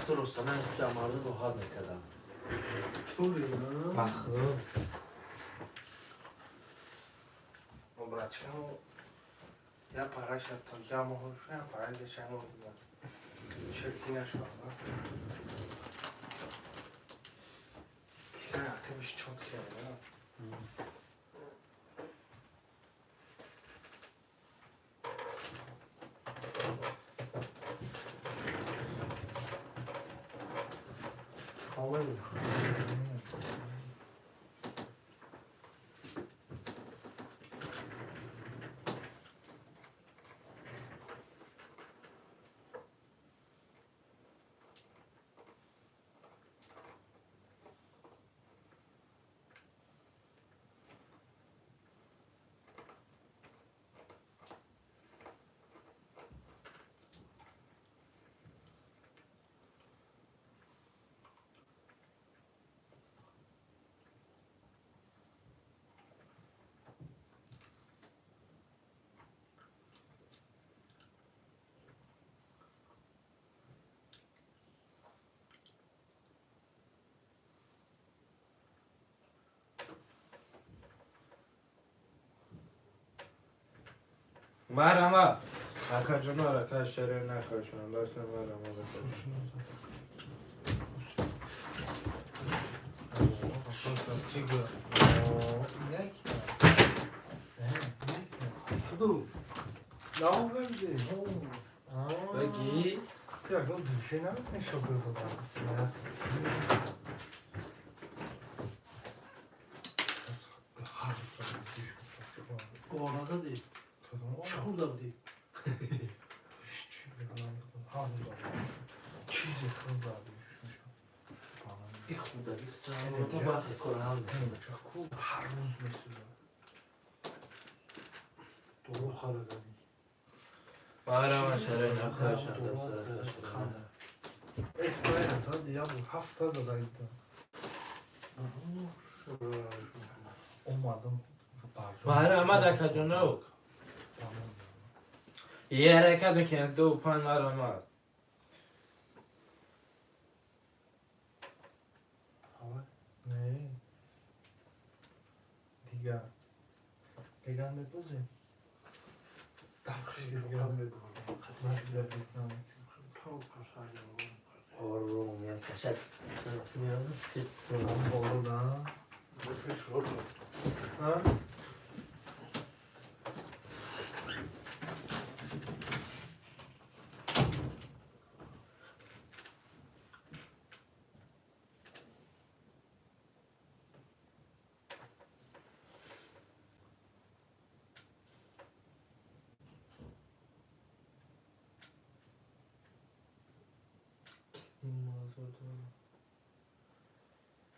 Рустаман мардум роҳат мекардам. Махлуб. Братчамо, я параша то я моҳ, я параша шамо ширки нашава. Киса ақибиш чот карда. Марама. Акаҷоно, ака шарайнар хоҳиш мекунам. Дастон марама. Худу. Наоварди. Баги. Ти ягон души наметавонӣ шогирд додам. Овор нададӣ? Чӣ хӯрда будӣ? Чӣ чизе хӯрда. И хӯрдагӣ бахе кора ҳал мекунад. Ҳар рӯз месӯзад. Дору харадани. Баҳрама шарина. Ҳафта зада омадам. Маҳрама дакаҷонок. Ерека дакен ду пан марамад. Не. Дигар. Дигар мебозем? Ором як кашак.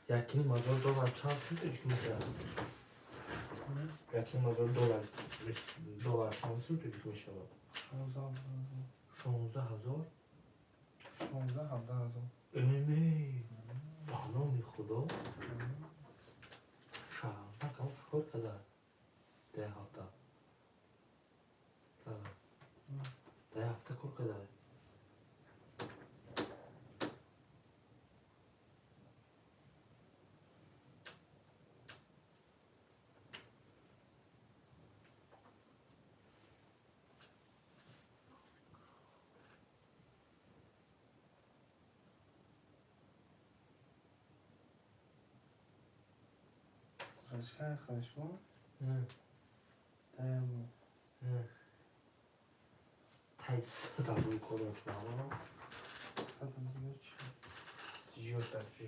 Якним ҳазор доллар чанд сум тоҷик мешавад? 1,5 ҳазор доллар чанд сум тоҷик мешавад? 16 000? 16-17 ҳазор. Не, ба номи Худо, шаҳракам кор када дар ҳафта, дар ҳафта кор када. Хорошо? Даємо. Та й сад ҳазор кор мекунам. Сад ҳазор чӣ? Зиёд дарҷи.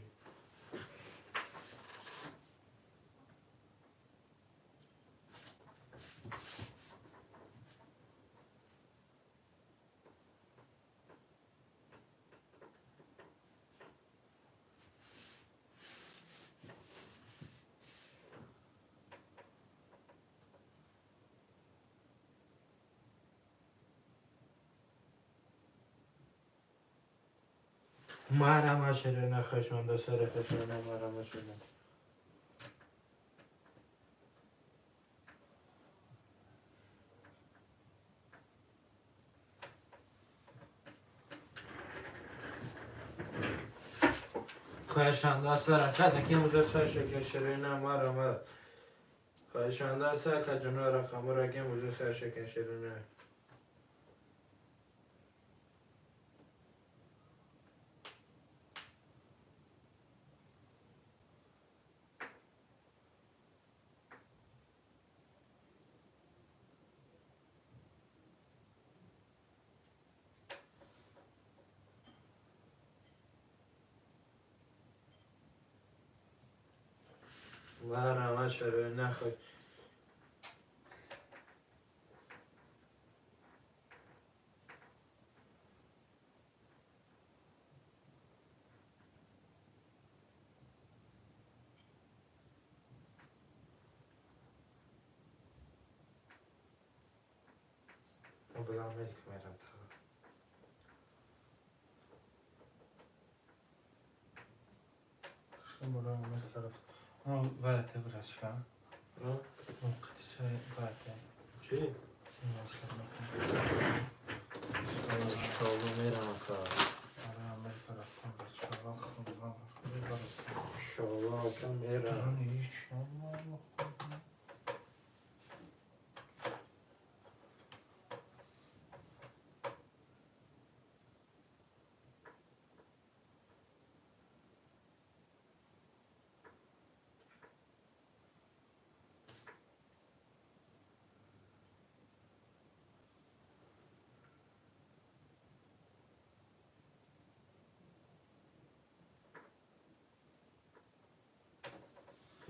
Марама ширина хушманда сари хушманда марама ширина. Хоҳишанда сара када ки мужа сар шекер ширина марама. Хоҳишанда сар ка ҷуно рақамура ки мужа сар шекер ширина. Марама ширина хуш. Бла Америка мерам та. Шумо Америка рафт. Ваяте брачка. Қитича ваяте. Чӣ? Иншолло мерам ака. Аре, Америка рафтам брачка. Хондан. Иншолло ака мерам. Иншолло.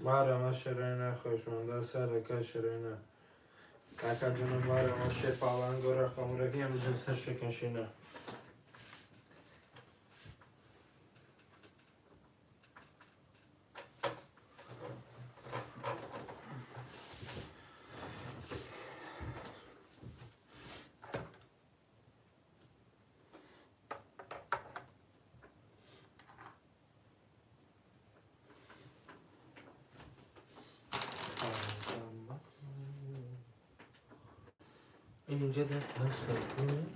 Марама ширина хушманда сарака ширина. Ака ҷоно, марама шер палангора хамураги амрӯз сар шекашина. این اینجا در تاس کنه.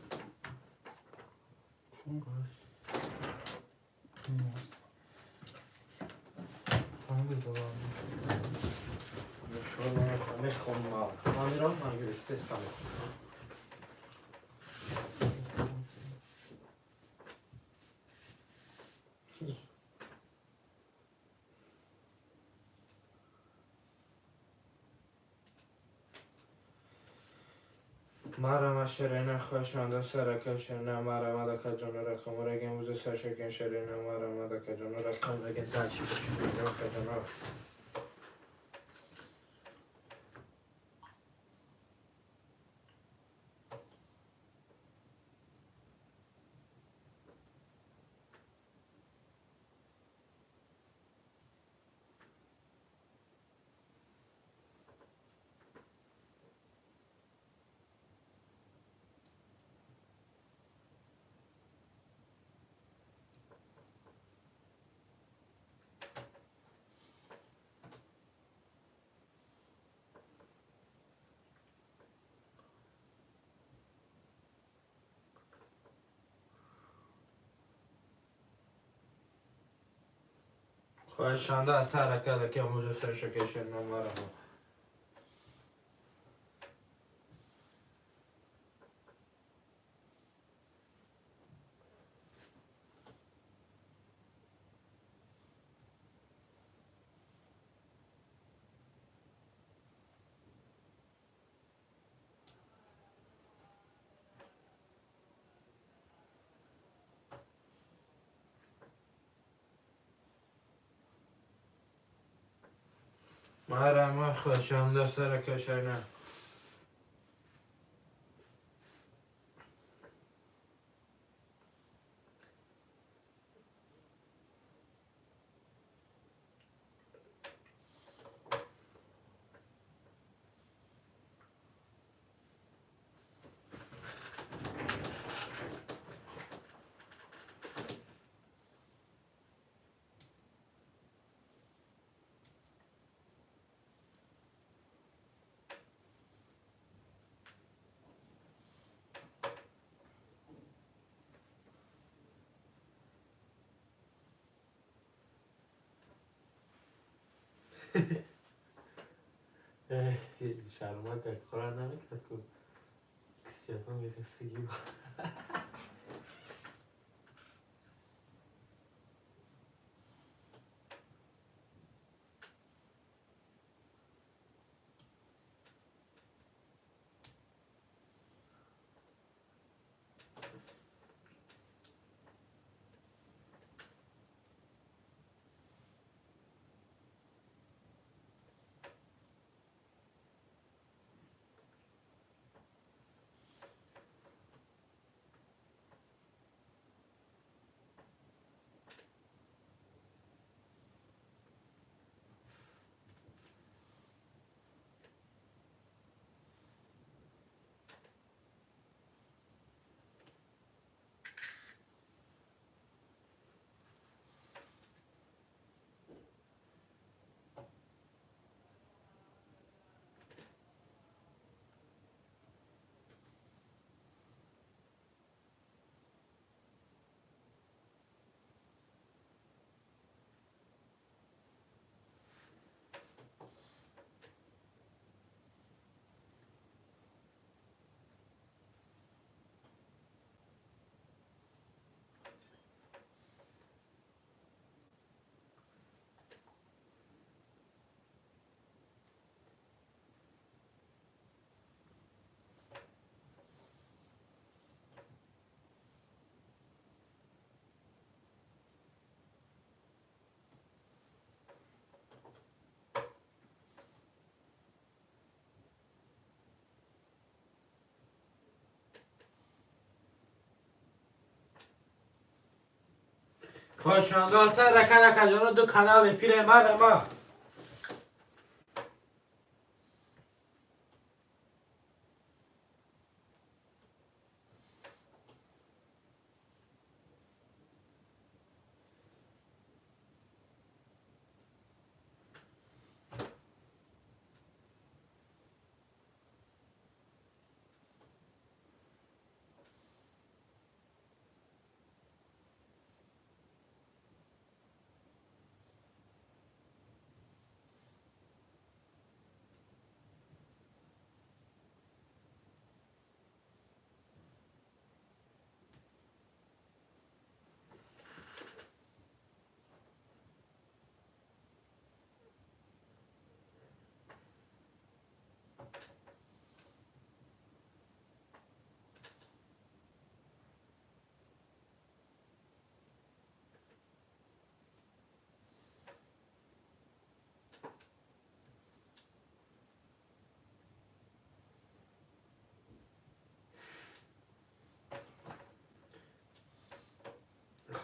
میخوام من گرفته. Марама шерена хошманда сарака шерена марама дака ҷонора камораги амрӯза саршакен шерена марама дака ҷонора камораги дальше дака ҷонора. Хоҳишанда аз сарака даки амрӯза саршакен шерена марама. Марама хоҳишанда сарака шерена. Шармака хӯра намекард ку кисиятон бехистагӣ. Хоҳишмандо сар рака ҷоно, ду канал эфире марама.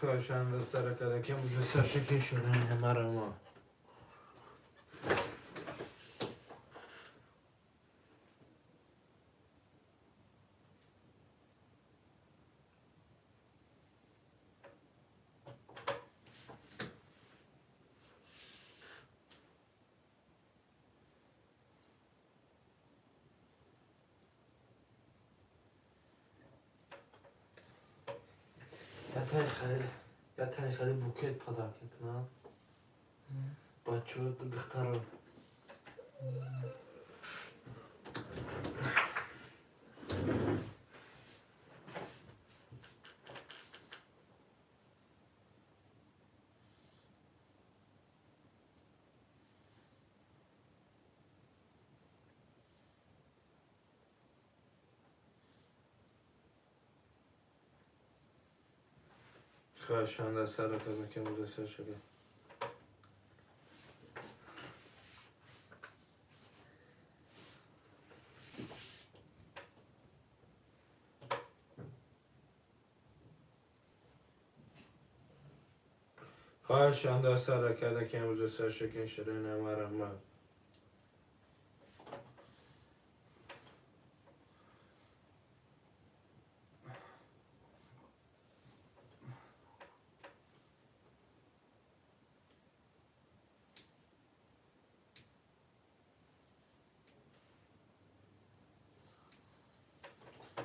Хоҳишмандо сар карда ки муҷассар шудан марама. Ятани хеле букет подарка кунам. Бачаҳо, духтаро. Хоҳишмандо сар карда ки муҷассар шуда. Хоҳишмандо сар карда ки муҷассар шакин шуда марама.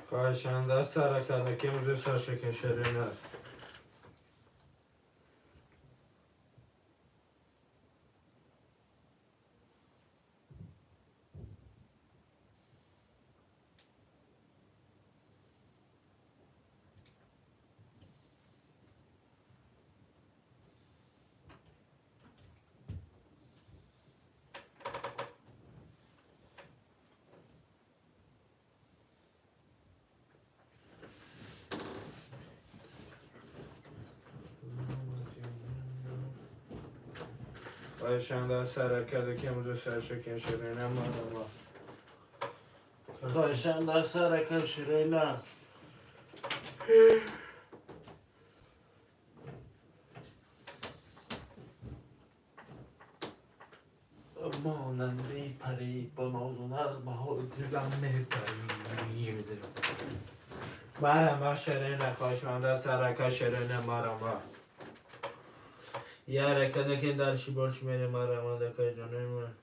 Хоҳишмандо сар карда ки муҷассар шакин шуда. Хоҳишмандо сар карда ки муҷассар шакин шуда марама. Хоҳишмандо сар карда ширина. Монанди парӣ бо нозу нағмаҳо дилам мепарид. Марама ширина, хоҳишмандо сарака ширина марама. Я рака накин дальше больше мере марама дакай ҷонои ман.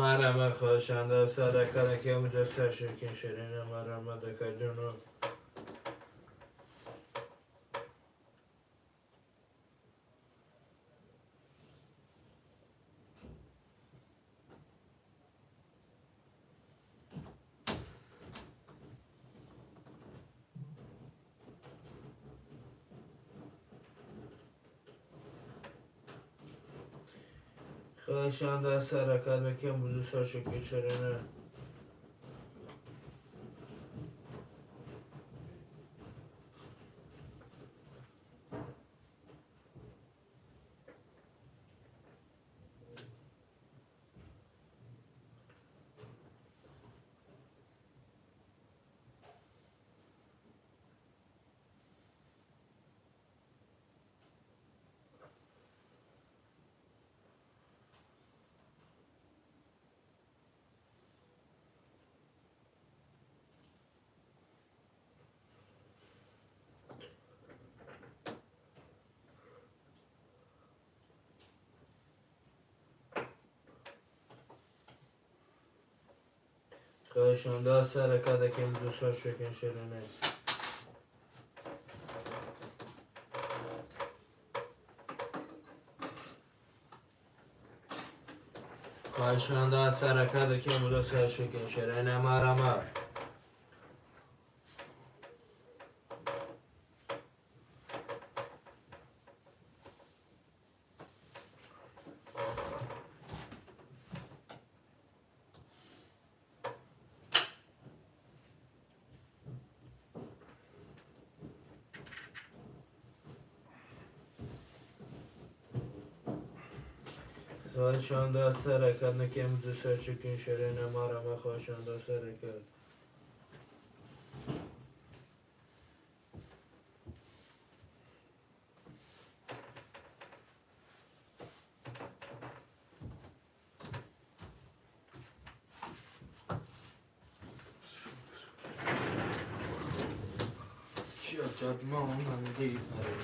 Марама, хоҳишмандо сарака ки муҷассар ширкин ширина марама дакай ҷоно. Хоҳишам даст ҳаракат мекунем, бузу саршо чарена. Хоҳишам даст ҳаракат мекунем, бузу саршо шерена. Хоҳишам даст ҳаракат мекунем, бузу саршо шерена марама. Хоҳишам даст ҳаракат мекунем, бузу саршо шерена марама. Хоҳишам даст ҳаракат. Чӣ аҷаб монанди пари.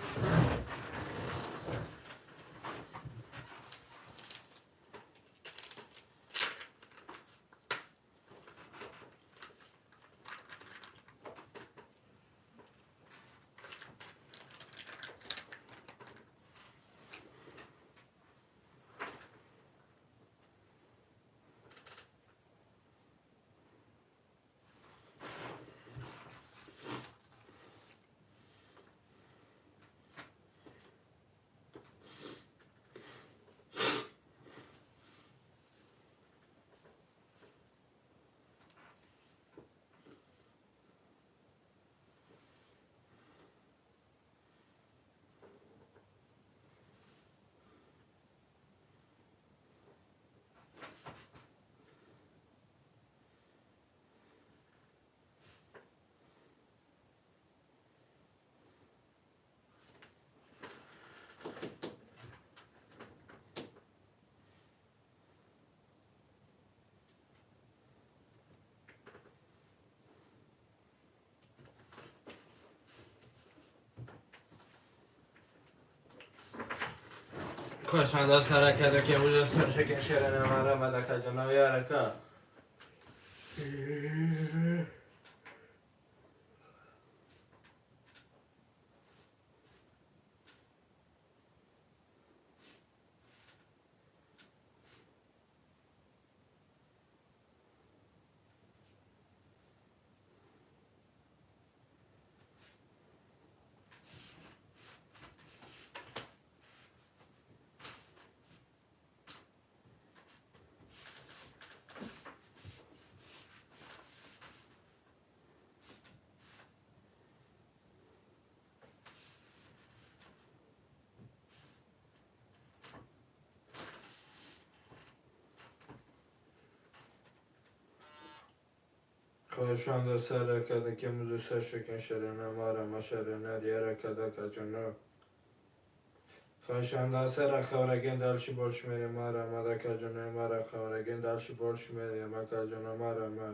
Хоҳишам даст ҳаракат мекунем, бузу саршо шерена марама. Дакаҷонои ҳаракат. Хоҳишам даст ҳаракат мекунем, бузу саршо шерена марама шерена ҳаракат дакаҷоно. Хоҳишам даст ҳаракат дальше больше мерем марама дакаҷоно мара хавраген дальше больше мерем акаҷоно марама.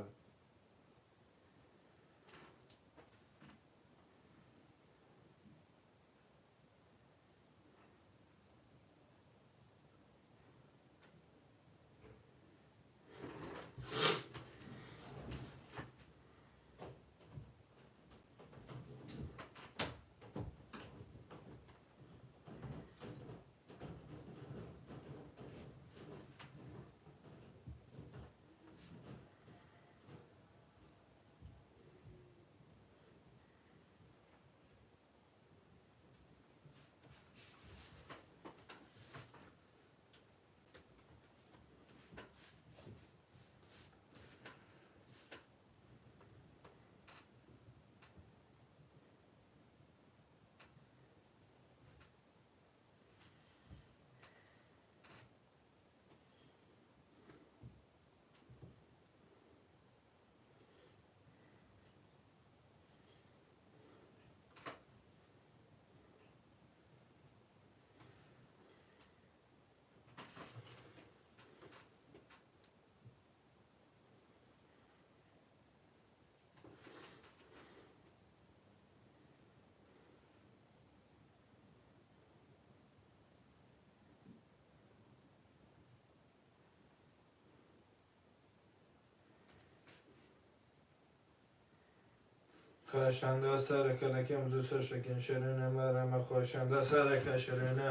Хоҳишанда сарака ки имрӯз сар ширина марама хоҳишанда сарака ширина.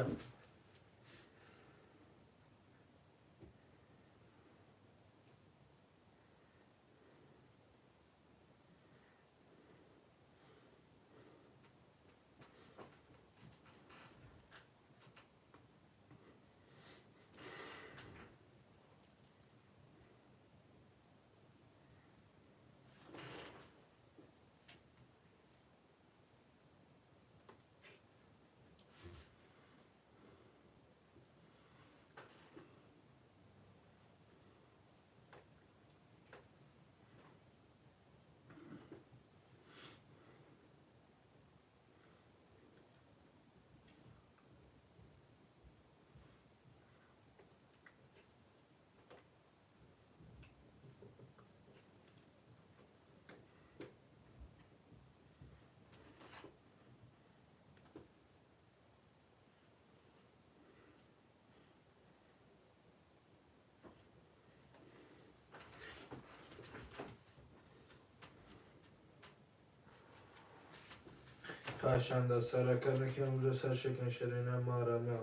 Хоҳишанда сарака ки имрӯз сар шикан ширина марама.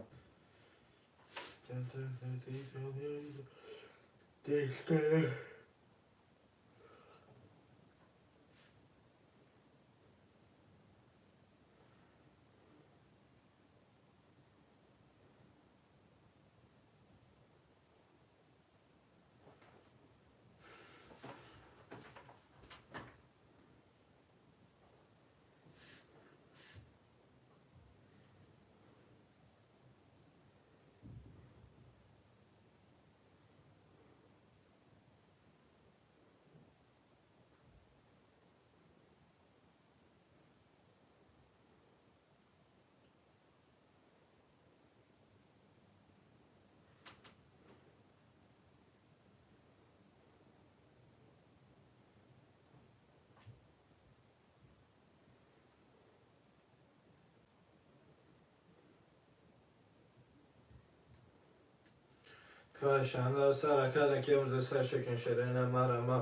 Хоҳишанда сарака ки имрӯз сар шикан ширина марама.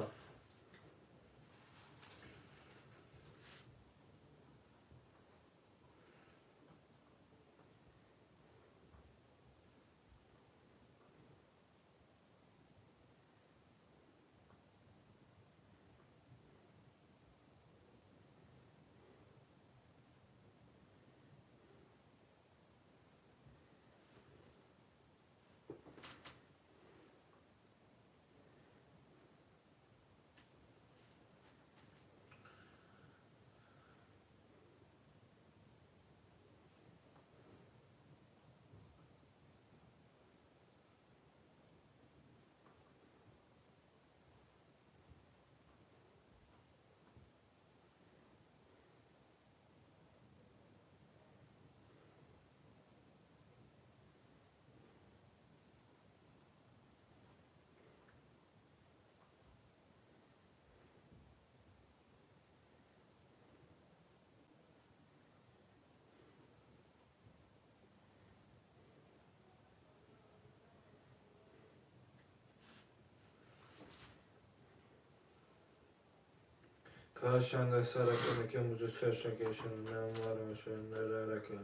Хоҳишанда сарака ки имрӯз сар шикан ширина марама ширина рака.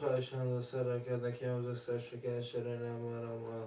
Хоҳишам сара карда ки имрӯз саршукан шерои намарама.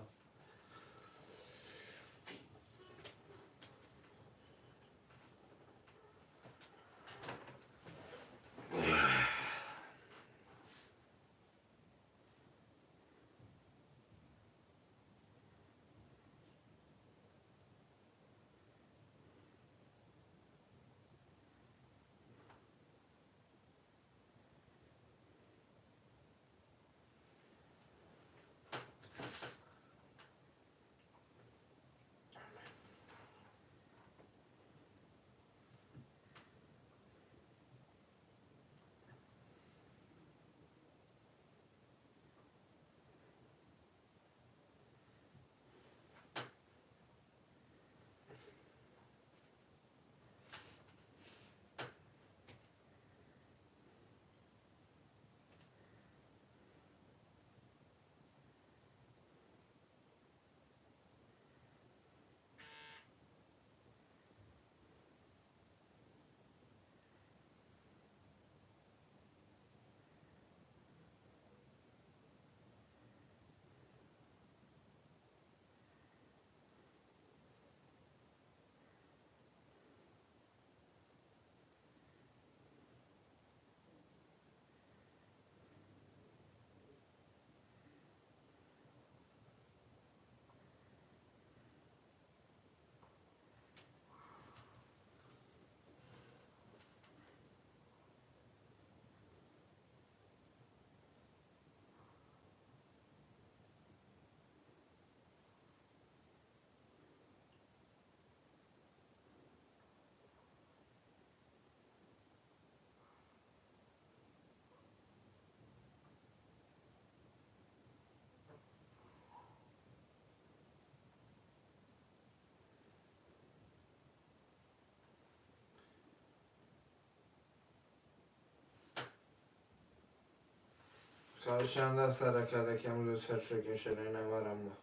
Хоҳишам сара карда ки имрӯз саршукан шерои намарама.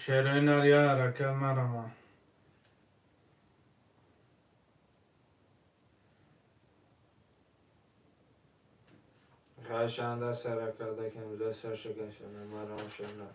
Шерои нар я ҳаракат марама. Хоҳишам сара карда ки имрӯз саршукан шерои намарама шерои.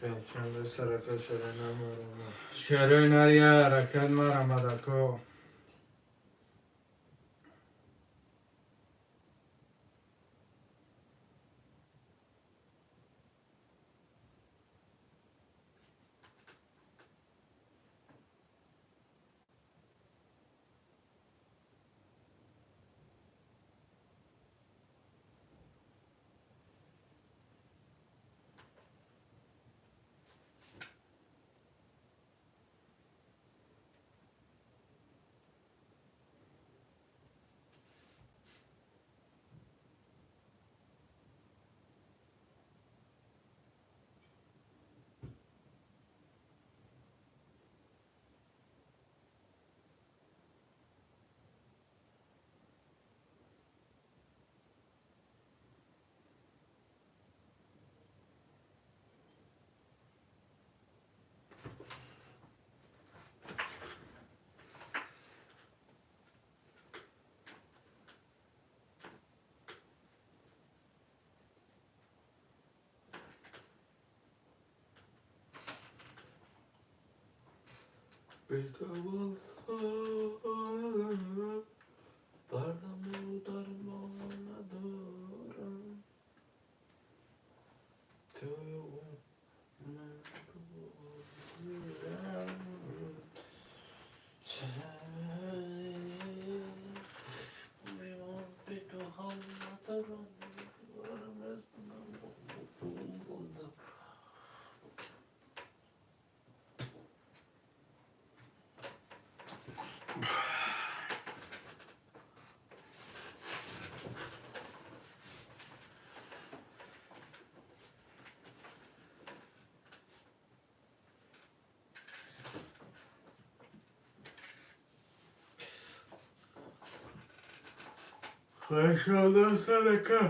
Панҷшанбе сарака шерои намарама. Шерои нария ҳаракат марамадако. Панҷшанбе сарака.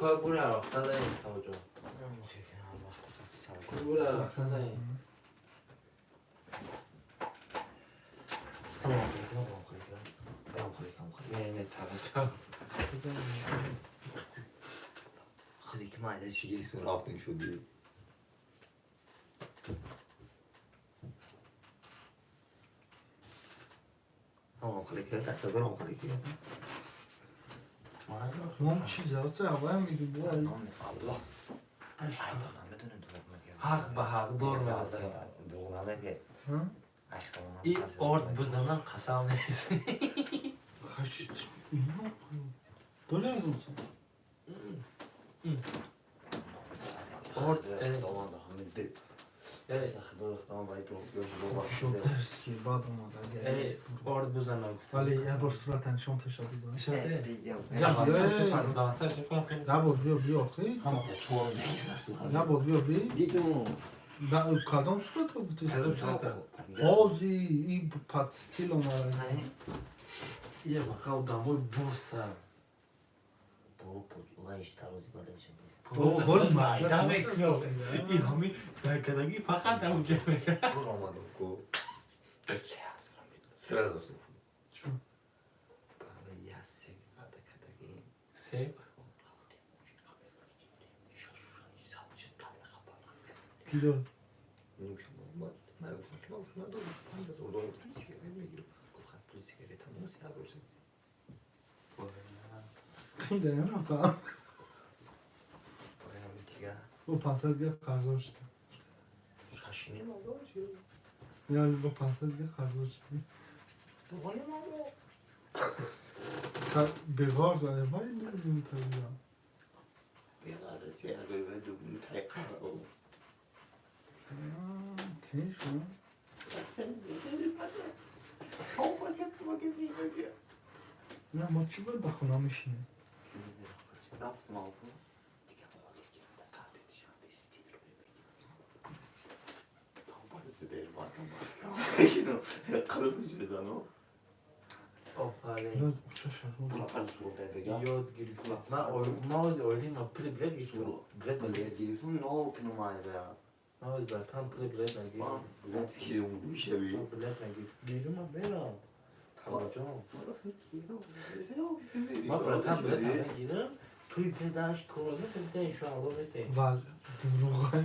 Кор рафта даем тавҷо. Кор рафта даем. Не, не, тавҷо. خودی که ما شگلی رفتیم شدی. هم خلی کرد دست دارم خلی کرد. Ман чиз аст, аввал мегӯ бо الله. نمیدونه دروغ میگه. Ҳақ ба ҳақдор мерасад. دروغ نمیگه. И орд бузанам қасам нест. Хашит. Доле гулсан. Орд Шо дерски бад омад. Орд бузанам гуфтам. Вале як бор сурата нишон таша додам. Набод биё биё охи. Набод биё би. Кадом сурата гуфти? Кадом сурата? Ҳози и под стил омад. Е бақал дамои буса. Майда мекунад. И ҳами даркадаги фақат ҳамҷа мекунад. Сразу суфу. Чё? Я сек вада кадаги. Себ? Ки дод? من گفتم که من گفتم من دادم 5000 دلار پول سیگارت میگیرم. گفت خب پول سیگارت هم 3000 شد. خیلی نرفتم. دیگه با 500 دیگه قرض شد. شاشینی مالدار شد. یعنی با 500 دیگه قرض شد. دوباره مالدار. بغار داره ولی نمیدونم تا بیام. بغار سه اگر به دو تایقه او. تنش کن. نه ما چی باید در خونه میشینیم؟ رفتم آقا دیگه خالی کرده قبل شنبه استیل رو بگیرم. تا باید زبر مارکم قلبش بزنم. آفرین. یاد گرفتم. من از اولی ما پول بلد گرفتم. بلد گرفتم نه که نمایده. من از برتن پول بلد نگرفتم. من بلد گیرم میشه بی. من بلد نگرفتم. گیرم من برم. توجه. من برتن بلد نگیرم. پول تداش کرونا پول انشاءالله بده. وضع دروغ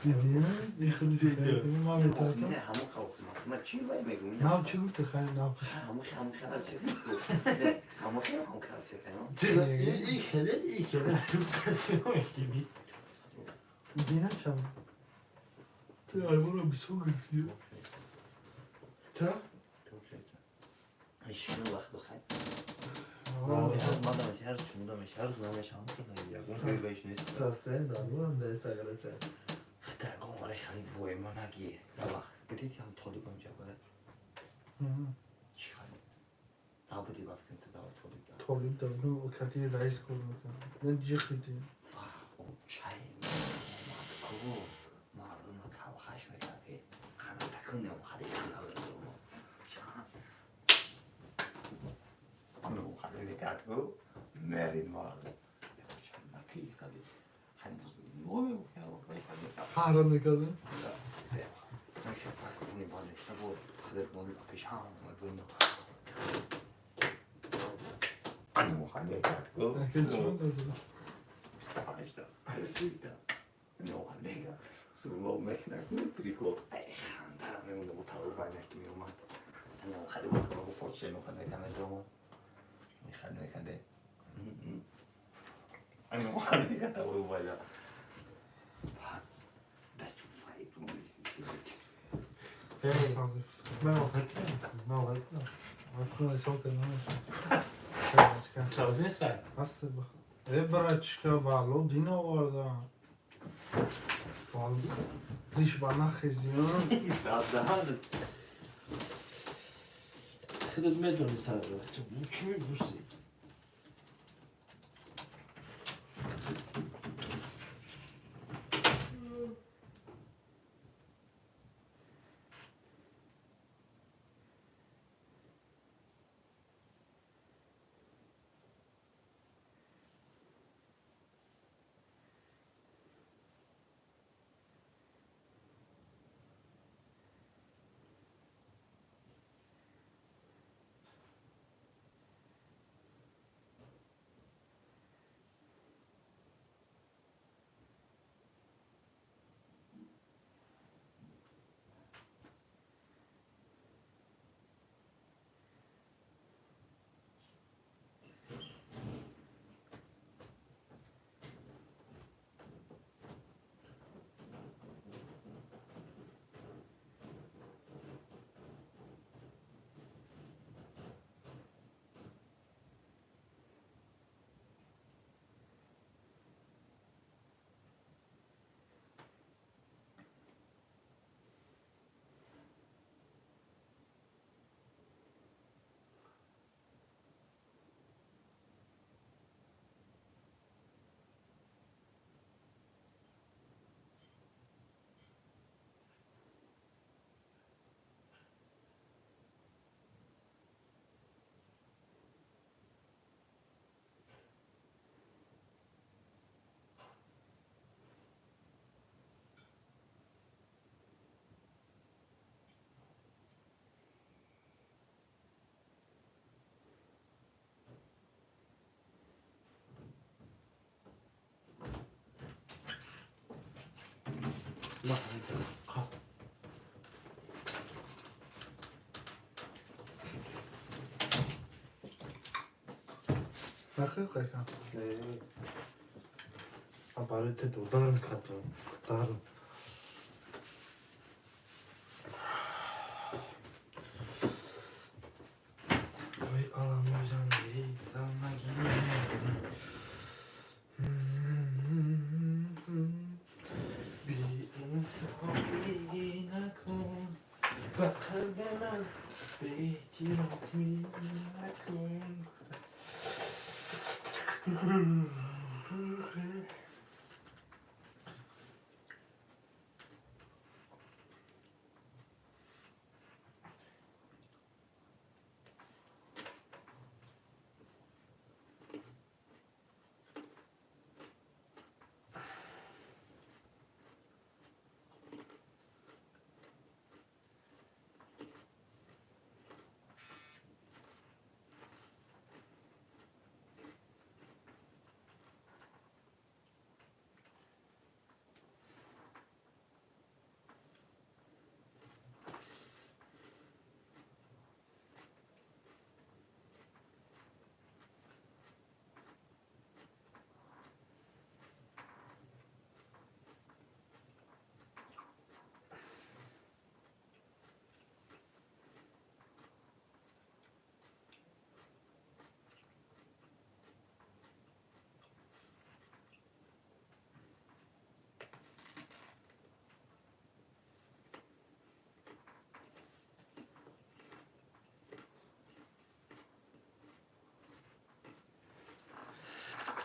دیدی؟ یه خیلی جدی. ما میترسم. نه همون خوف من چی وای میگم؟ نه چی گفتی خیلی نه. همون همون خیلی چی همون خیلی همون خیلی چی این خیلی این خیلی تو میگی. دیدی چم؟ تو آلبوم رو بیسو گرفتی؟ تا؟ شنو وقت بخیر. مادام هر چی مادام هر زمان شام کنه ساسن دارم ده سگره چه خدا گم خیلی وای ما نگی وقت بدید هم طالبان جواب چی خیلی نبودی وقت که تو طالب طالب دارم و کتی رئیس کار میکنم نه دیگه خیلی فا چای ما کو مردم کاو خش میکرد خانه تکون نمو خالی خانه اونو خالی میکرد کو مرین مردم نکی خالی خالی قهرم میکرده؟ نه که فرق کنی با نشته بود خودت نمی پیش هم اومد بود انو خنده کرد گفت 25 تا 30 تا انو خنده کرد سولو مکنه پریکو خنده میمونه بود تا باید که میومد انو خنده بود که پرچه انو خنده کرد دوم خنده کرده انو خنده کرد تا باید من من حساب کردم ساز نیست بس بخ ای برچکا بالو دین آوردم فال دیش با نخیزیان خودت میدونی سر بچه چی میپرسی؟ Ма қап. Нахӯй қайкам. Не. Ман барои ту дударм кардам. Дарм. Ой, аламу зангири, зангири, мегири. Беинсофӣ накун, ба қалби ман беэҳтиромӣ накун.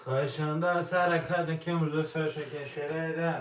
Хоҳишанда сараката ки музосаша кешерера.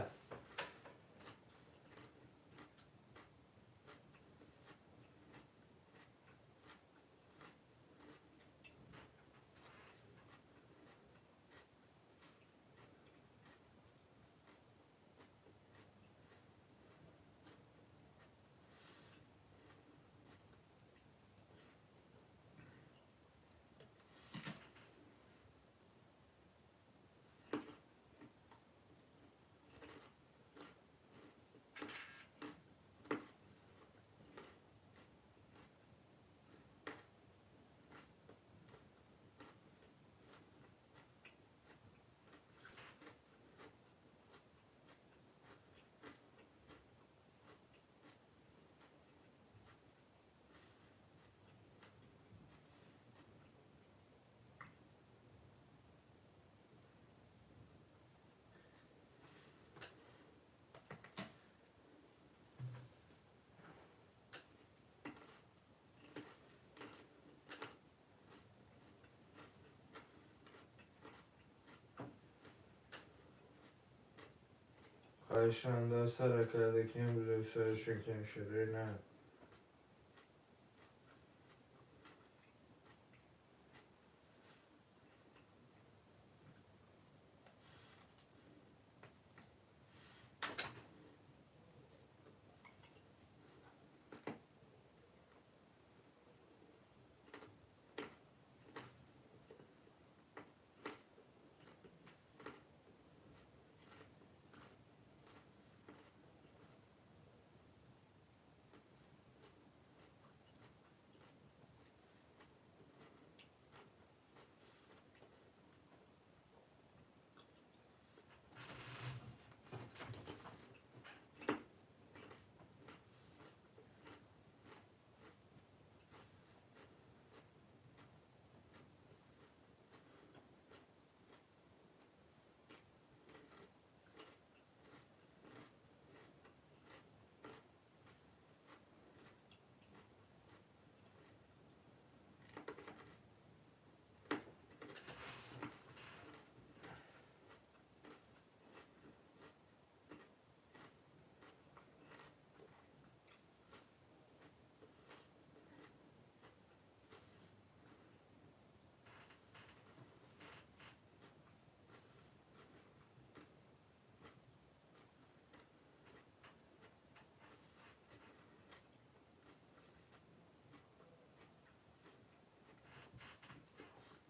Хоҳишанда саракада ки музосаша кешерера.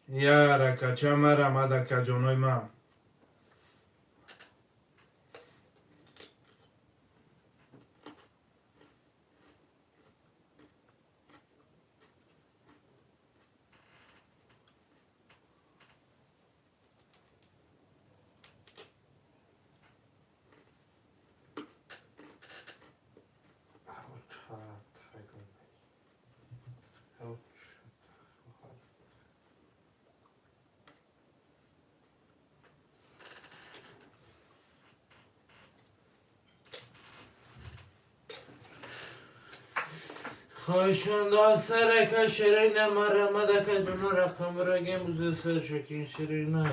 Яр ака, ча марамад, ака ҷонои ман. Хоҳишманда сарака ширина марамадака ҷоно рақамбирагем бузесар шокин ширина.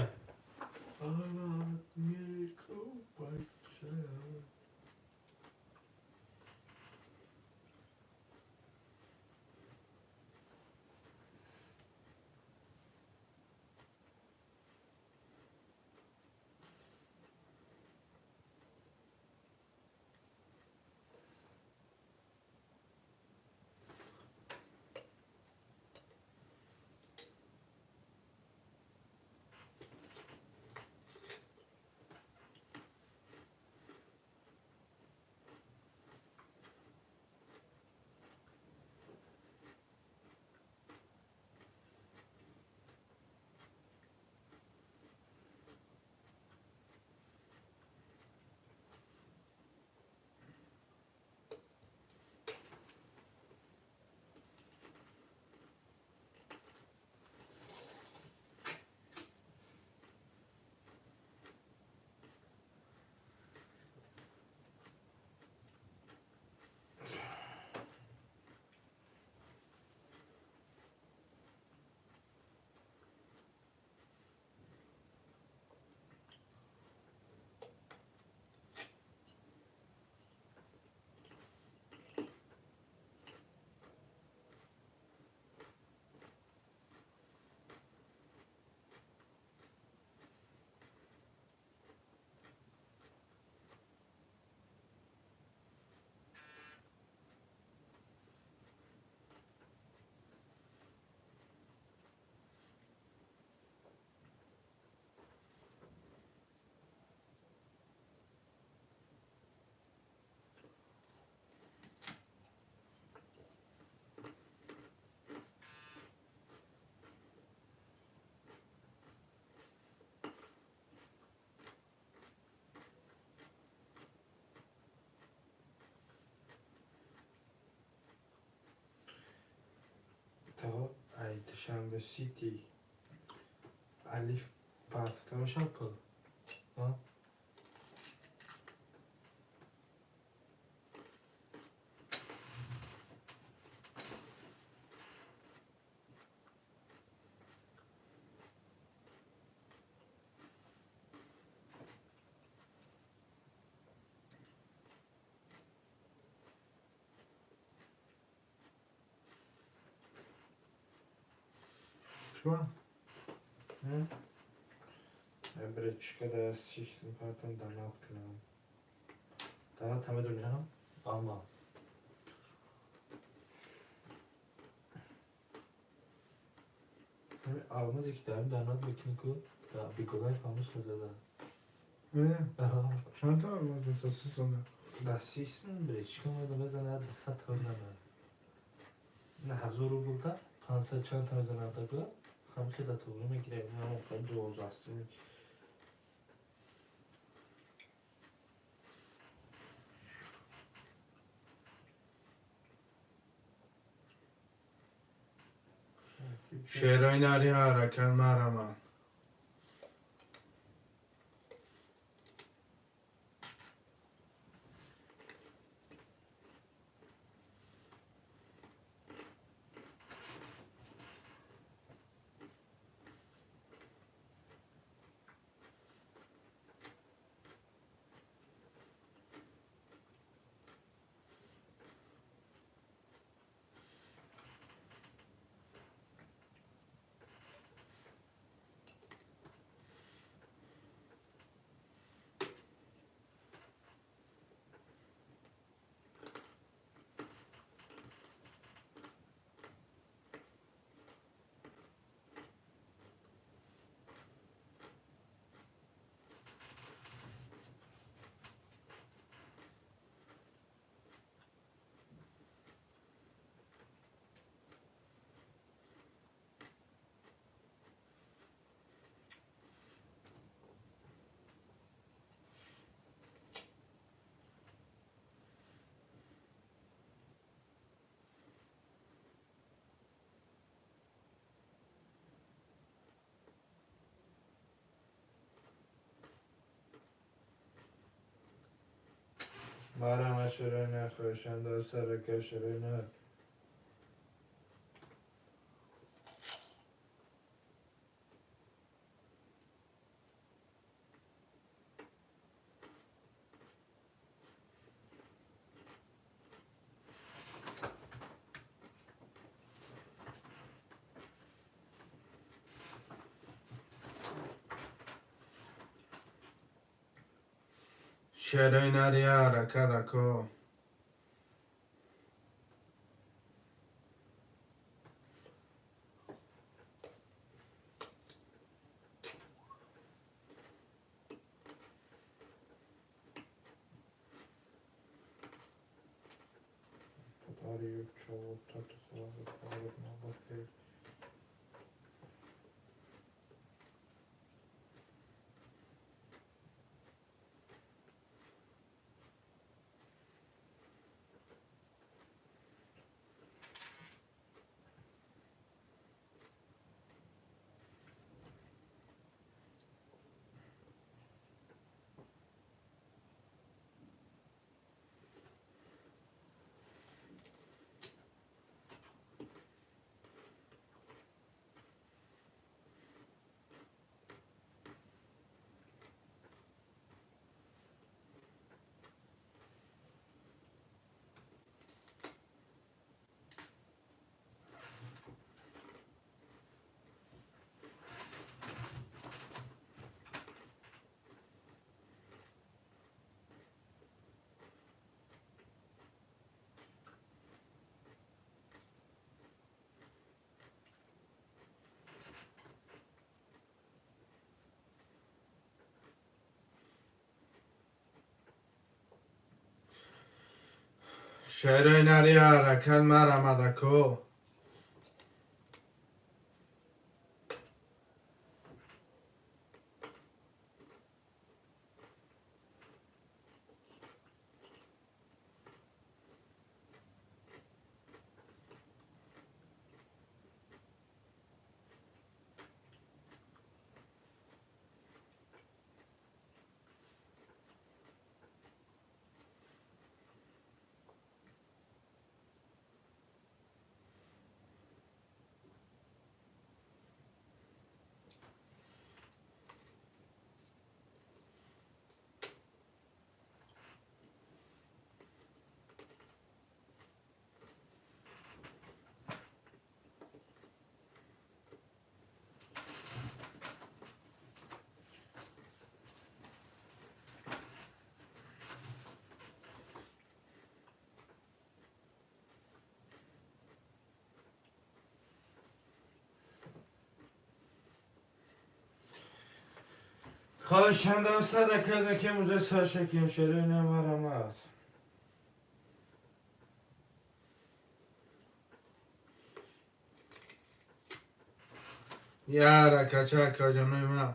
То ай Душанбе Сити алиф партофта бошад пул. А? Чува? Бречка да сихтен партам данат кунам. Данат ҳама дунё алмаз. Алмазе ки дарим данат мекунӣ ку да бигулай фамош назада. Чанд та алмаз месасисона? Да сисм бречка мада мезанад 100 та на 1000 рубл та 500 чанд та мезанад ку ҳам хела туғри мегирем ҳам 12. Шерои нари ҳаракат мараман. Марама ширина, хоҳишанда сарака ширина. Шерои нари ҳаракат, ако. Шерои нари ҳаракат марамад, ако. Хоҳишандам сар кардем, ки муза сар шакем шерои намарамад. Я ҳаракатча, акаҷонои ман.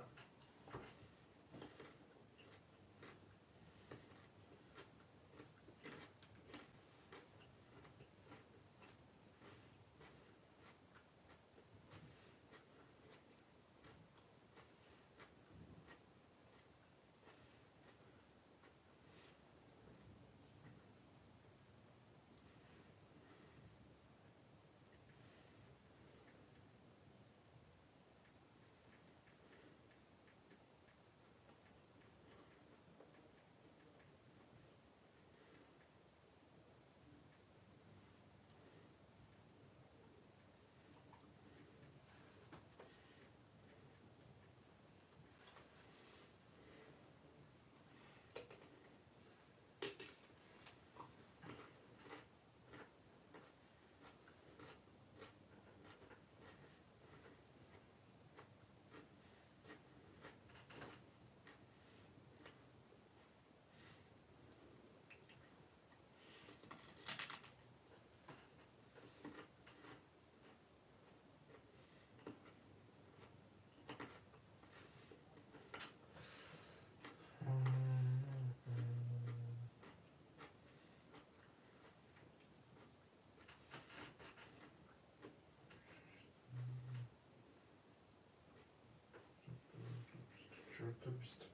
Чорта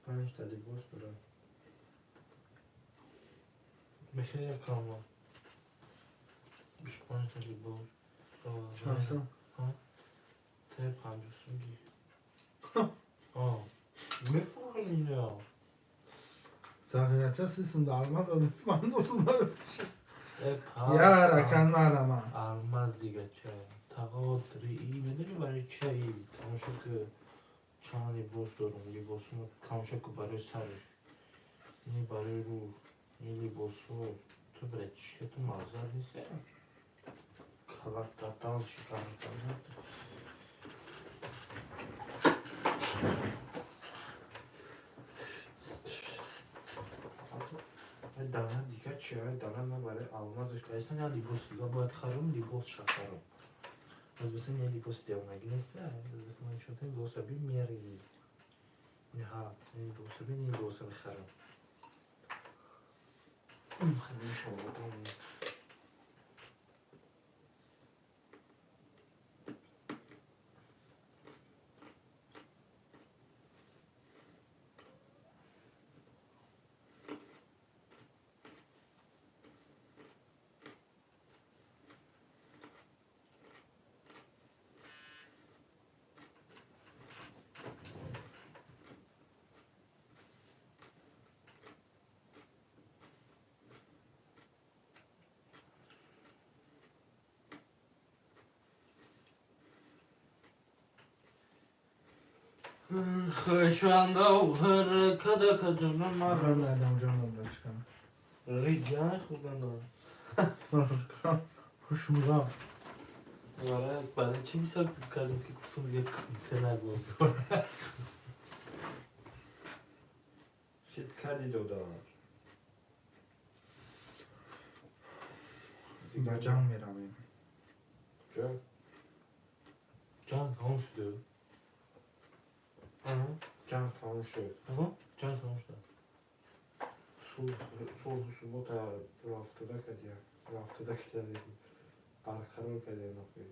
25 та либос дорад. Мехеле кама. 25 та либос. Чанд? Те 50 сумги. Мефурам ина. Захирача сисум да алмаз аз ман дорам. Я ҳаракат марамад. Алмаз дига ча. Тағотри и медони барои чаи тамошо ки чанд либос дорум, либосумо тамошо ки барои сараш. Не барои рӯ, не либосҳо. Ту братишка, ту мазза нест. Калата дальше, калата. Дана дига чи? Дана ман барои алмазаш кардистам, я либос дига бояд харам, либос шахарам. Аз баса не либос девонагӣ нест, аз баса ман чонта либоса би мери. Ҳа, либоса би, не либоса мехарам. Хеле шоботам. Хушванда када каҷона мара. Ҷонам бачкам. Риҷа худана. Хушмурам. Вара баъд чӣ мисол кардем ки гуфтум як кунта нагӯ. Чит кади додар. Ба ҷанг меравем. Ҷо? Ҷанг тамом шуд. Ҷанг тамом шуд. Ҷанг тамом шуд. Сулҳу субота рафтода кардия. Рафтода кардия. Барқарор кардия нохи.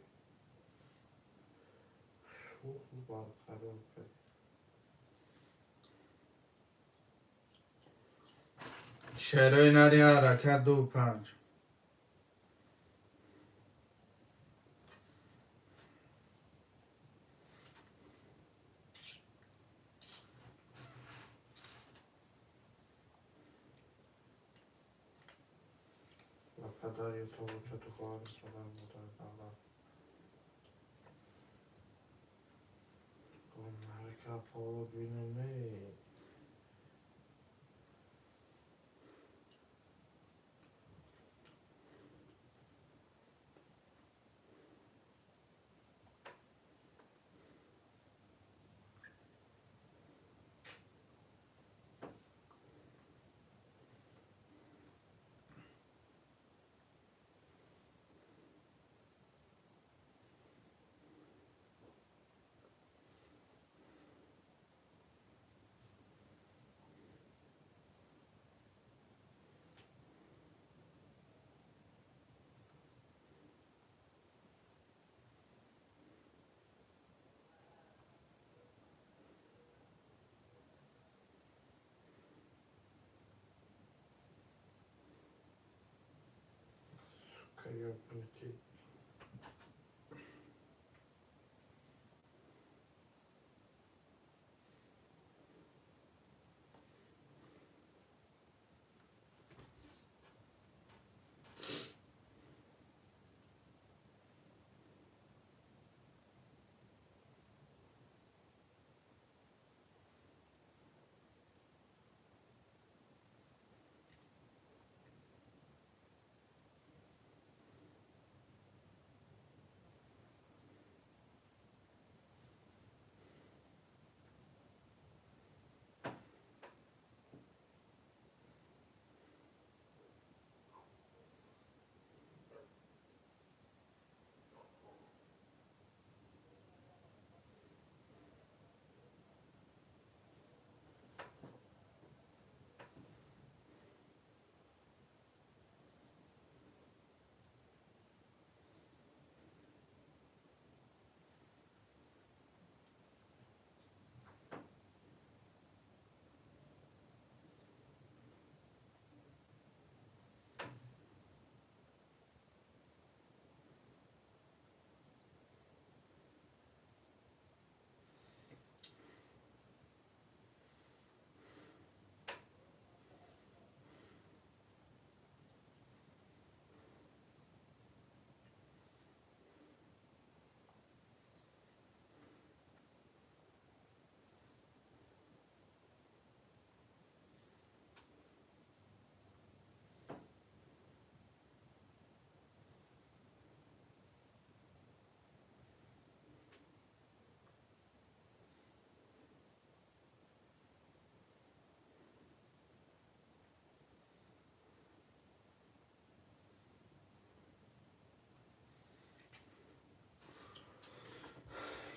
Сулҳ барқарор кардия. Шерои нари ҳаракат 2-5. Ва падар ё то хоҳар, падар, модар, давлат. Ҳаракат фаъол бинаме. Сука, ёбнутый.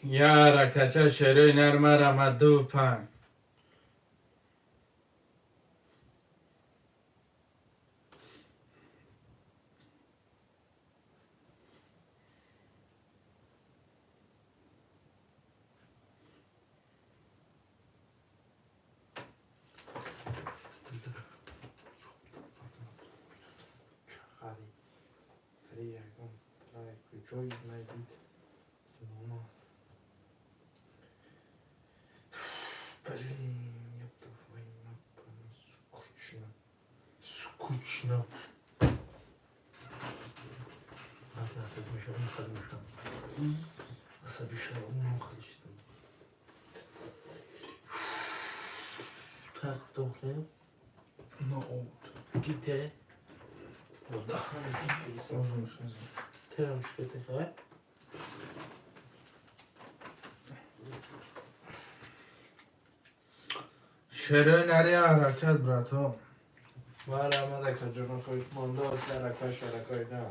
Яра кача шерои нармара ду панг. Куҷои майдид нома. Блин, ёб твою мать, скучно. Скучно. Вақте асабӣ мешавам, хел мешавам. Асабӣ шавам, хел шудам. Так, дохлем. No. Гите. Терам шуд хай. Шерои нари ҳаракат, братҳо. Мара омада ка ҷоно хоҳиш монда сарака шаракай на.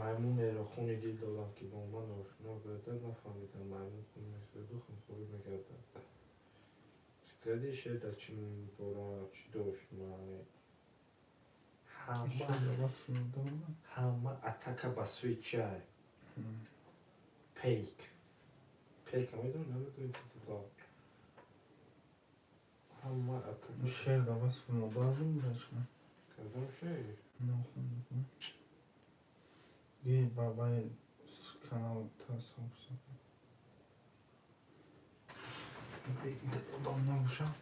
Маймунеро хуни дил додам, ки бо ман ошно гардад. Нафаҳмидам, маймун хун мехӯрду хунхорӣ мекардад. Хитрати шер дар чӣ бора чӣ дошт маъне? Ҳама атака ба сӯи чай. Пейк. Пейк намедонӣ, намедонӣ титла. Ҳама атака. Шер дар васфи модар буд, бача. Кадом шер? Нахондам. Ги бабаи канал тасаввур. Одам набошам.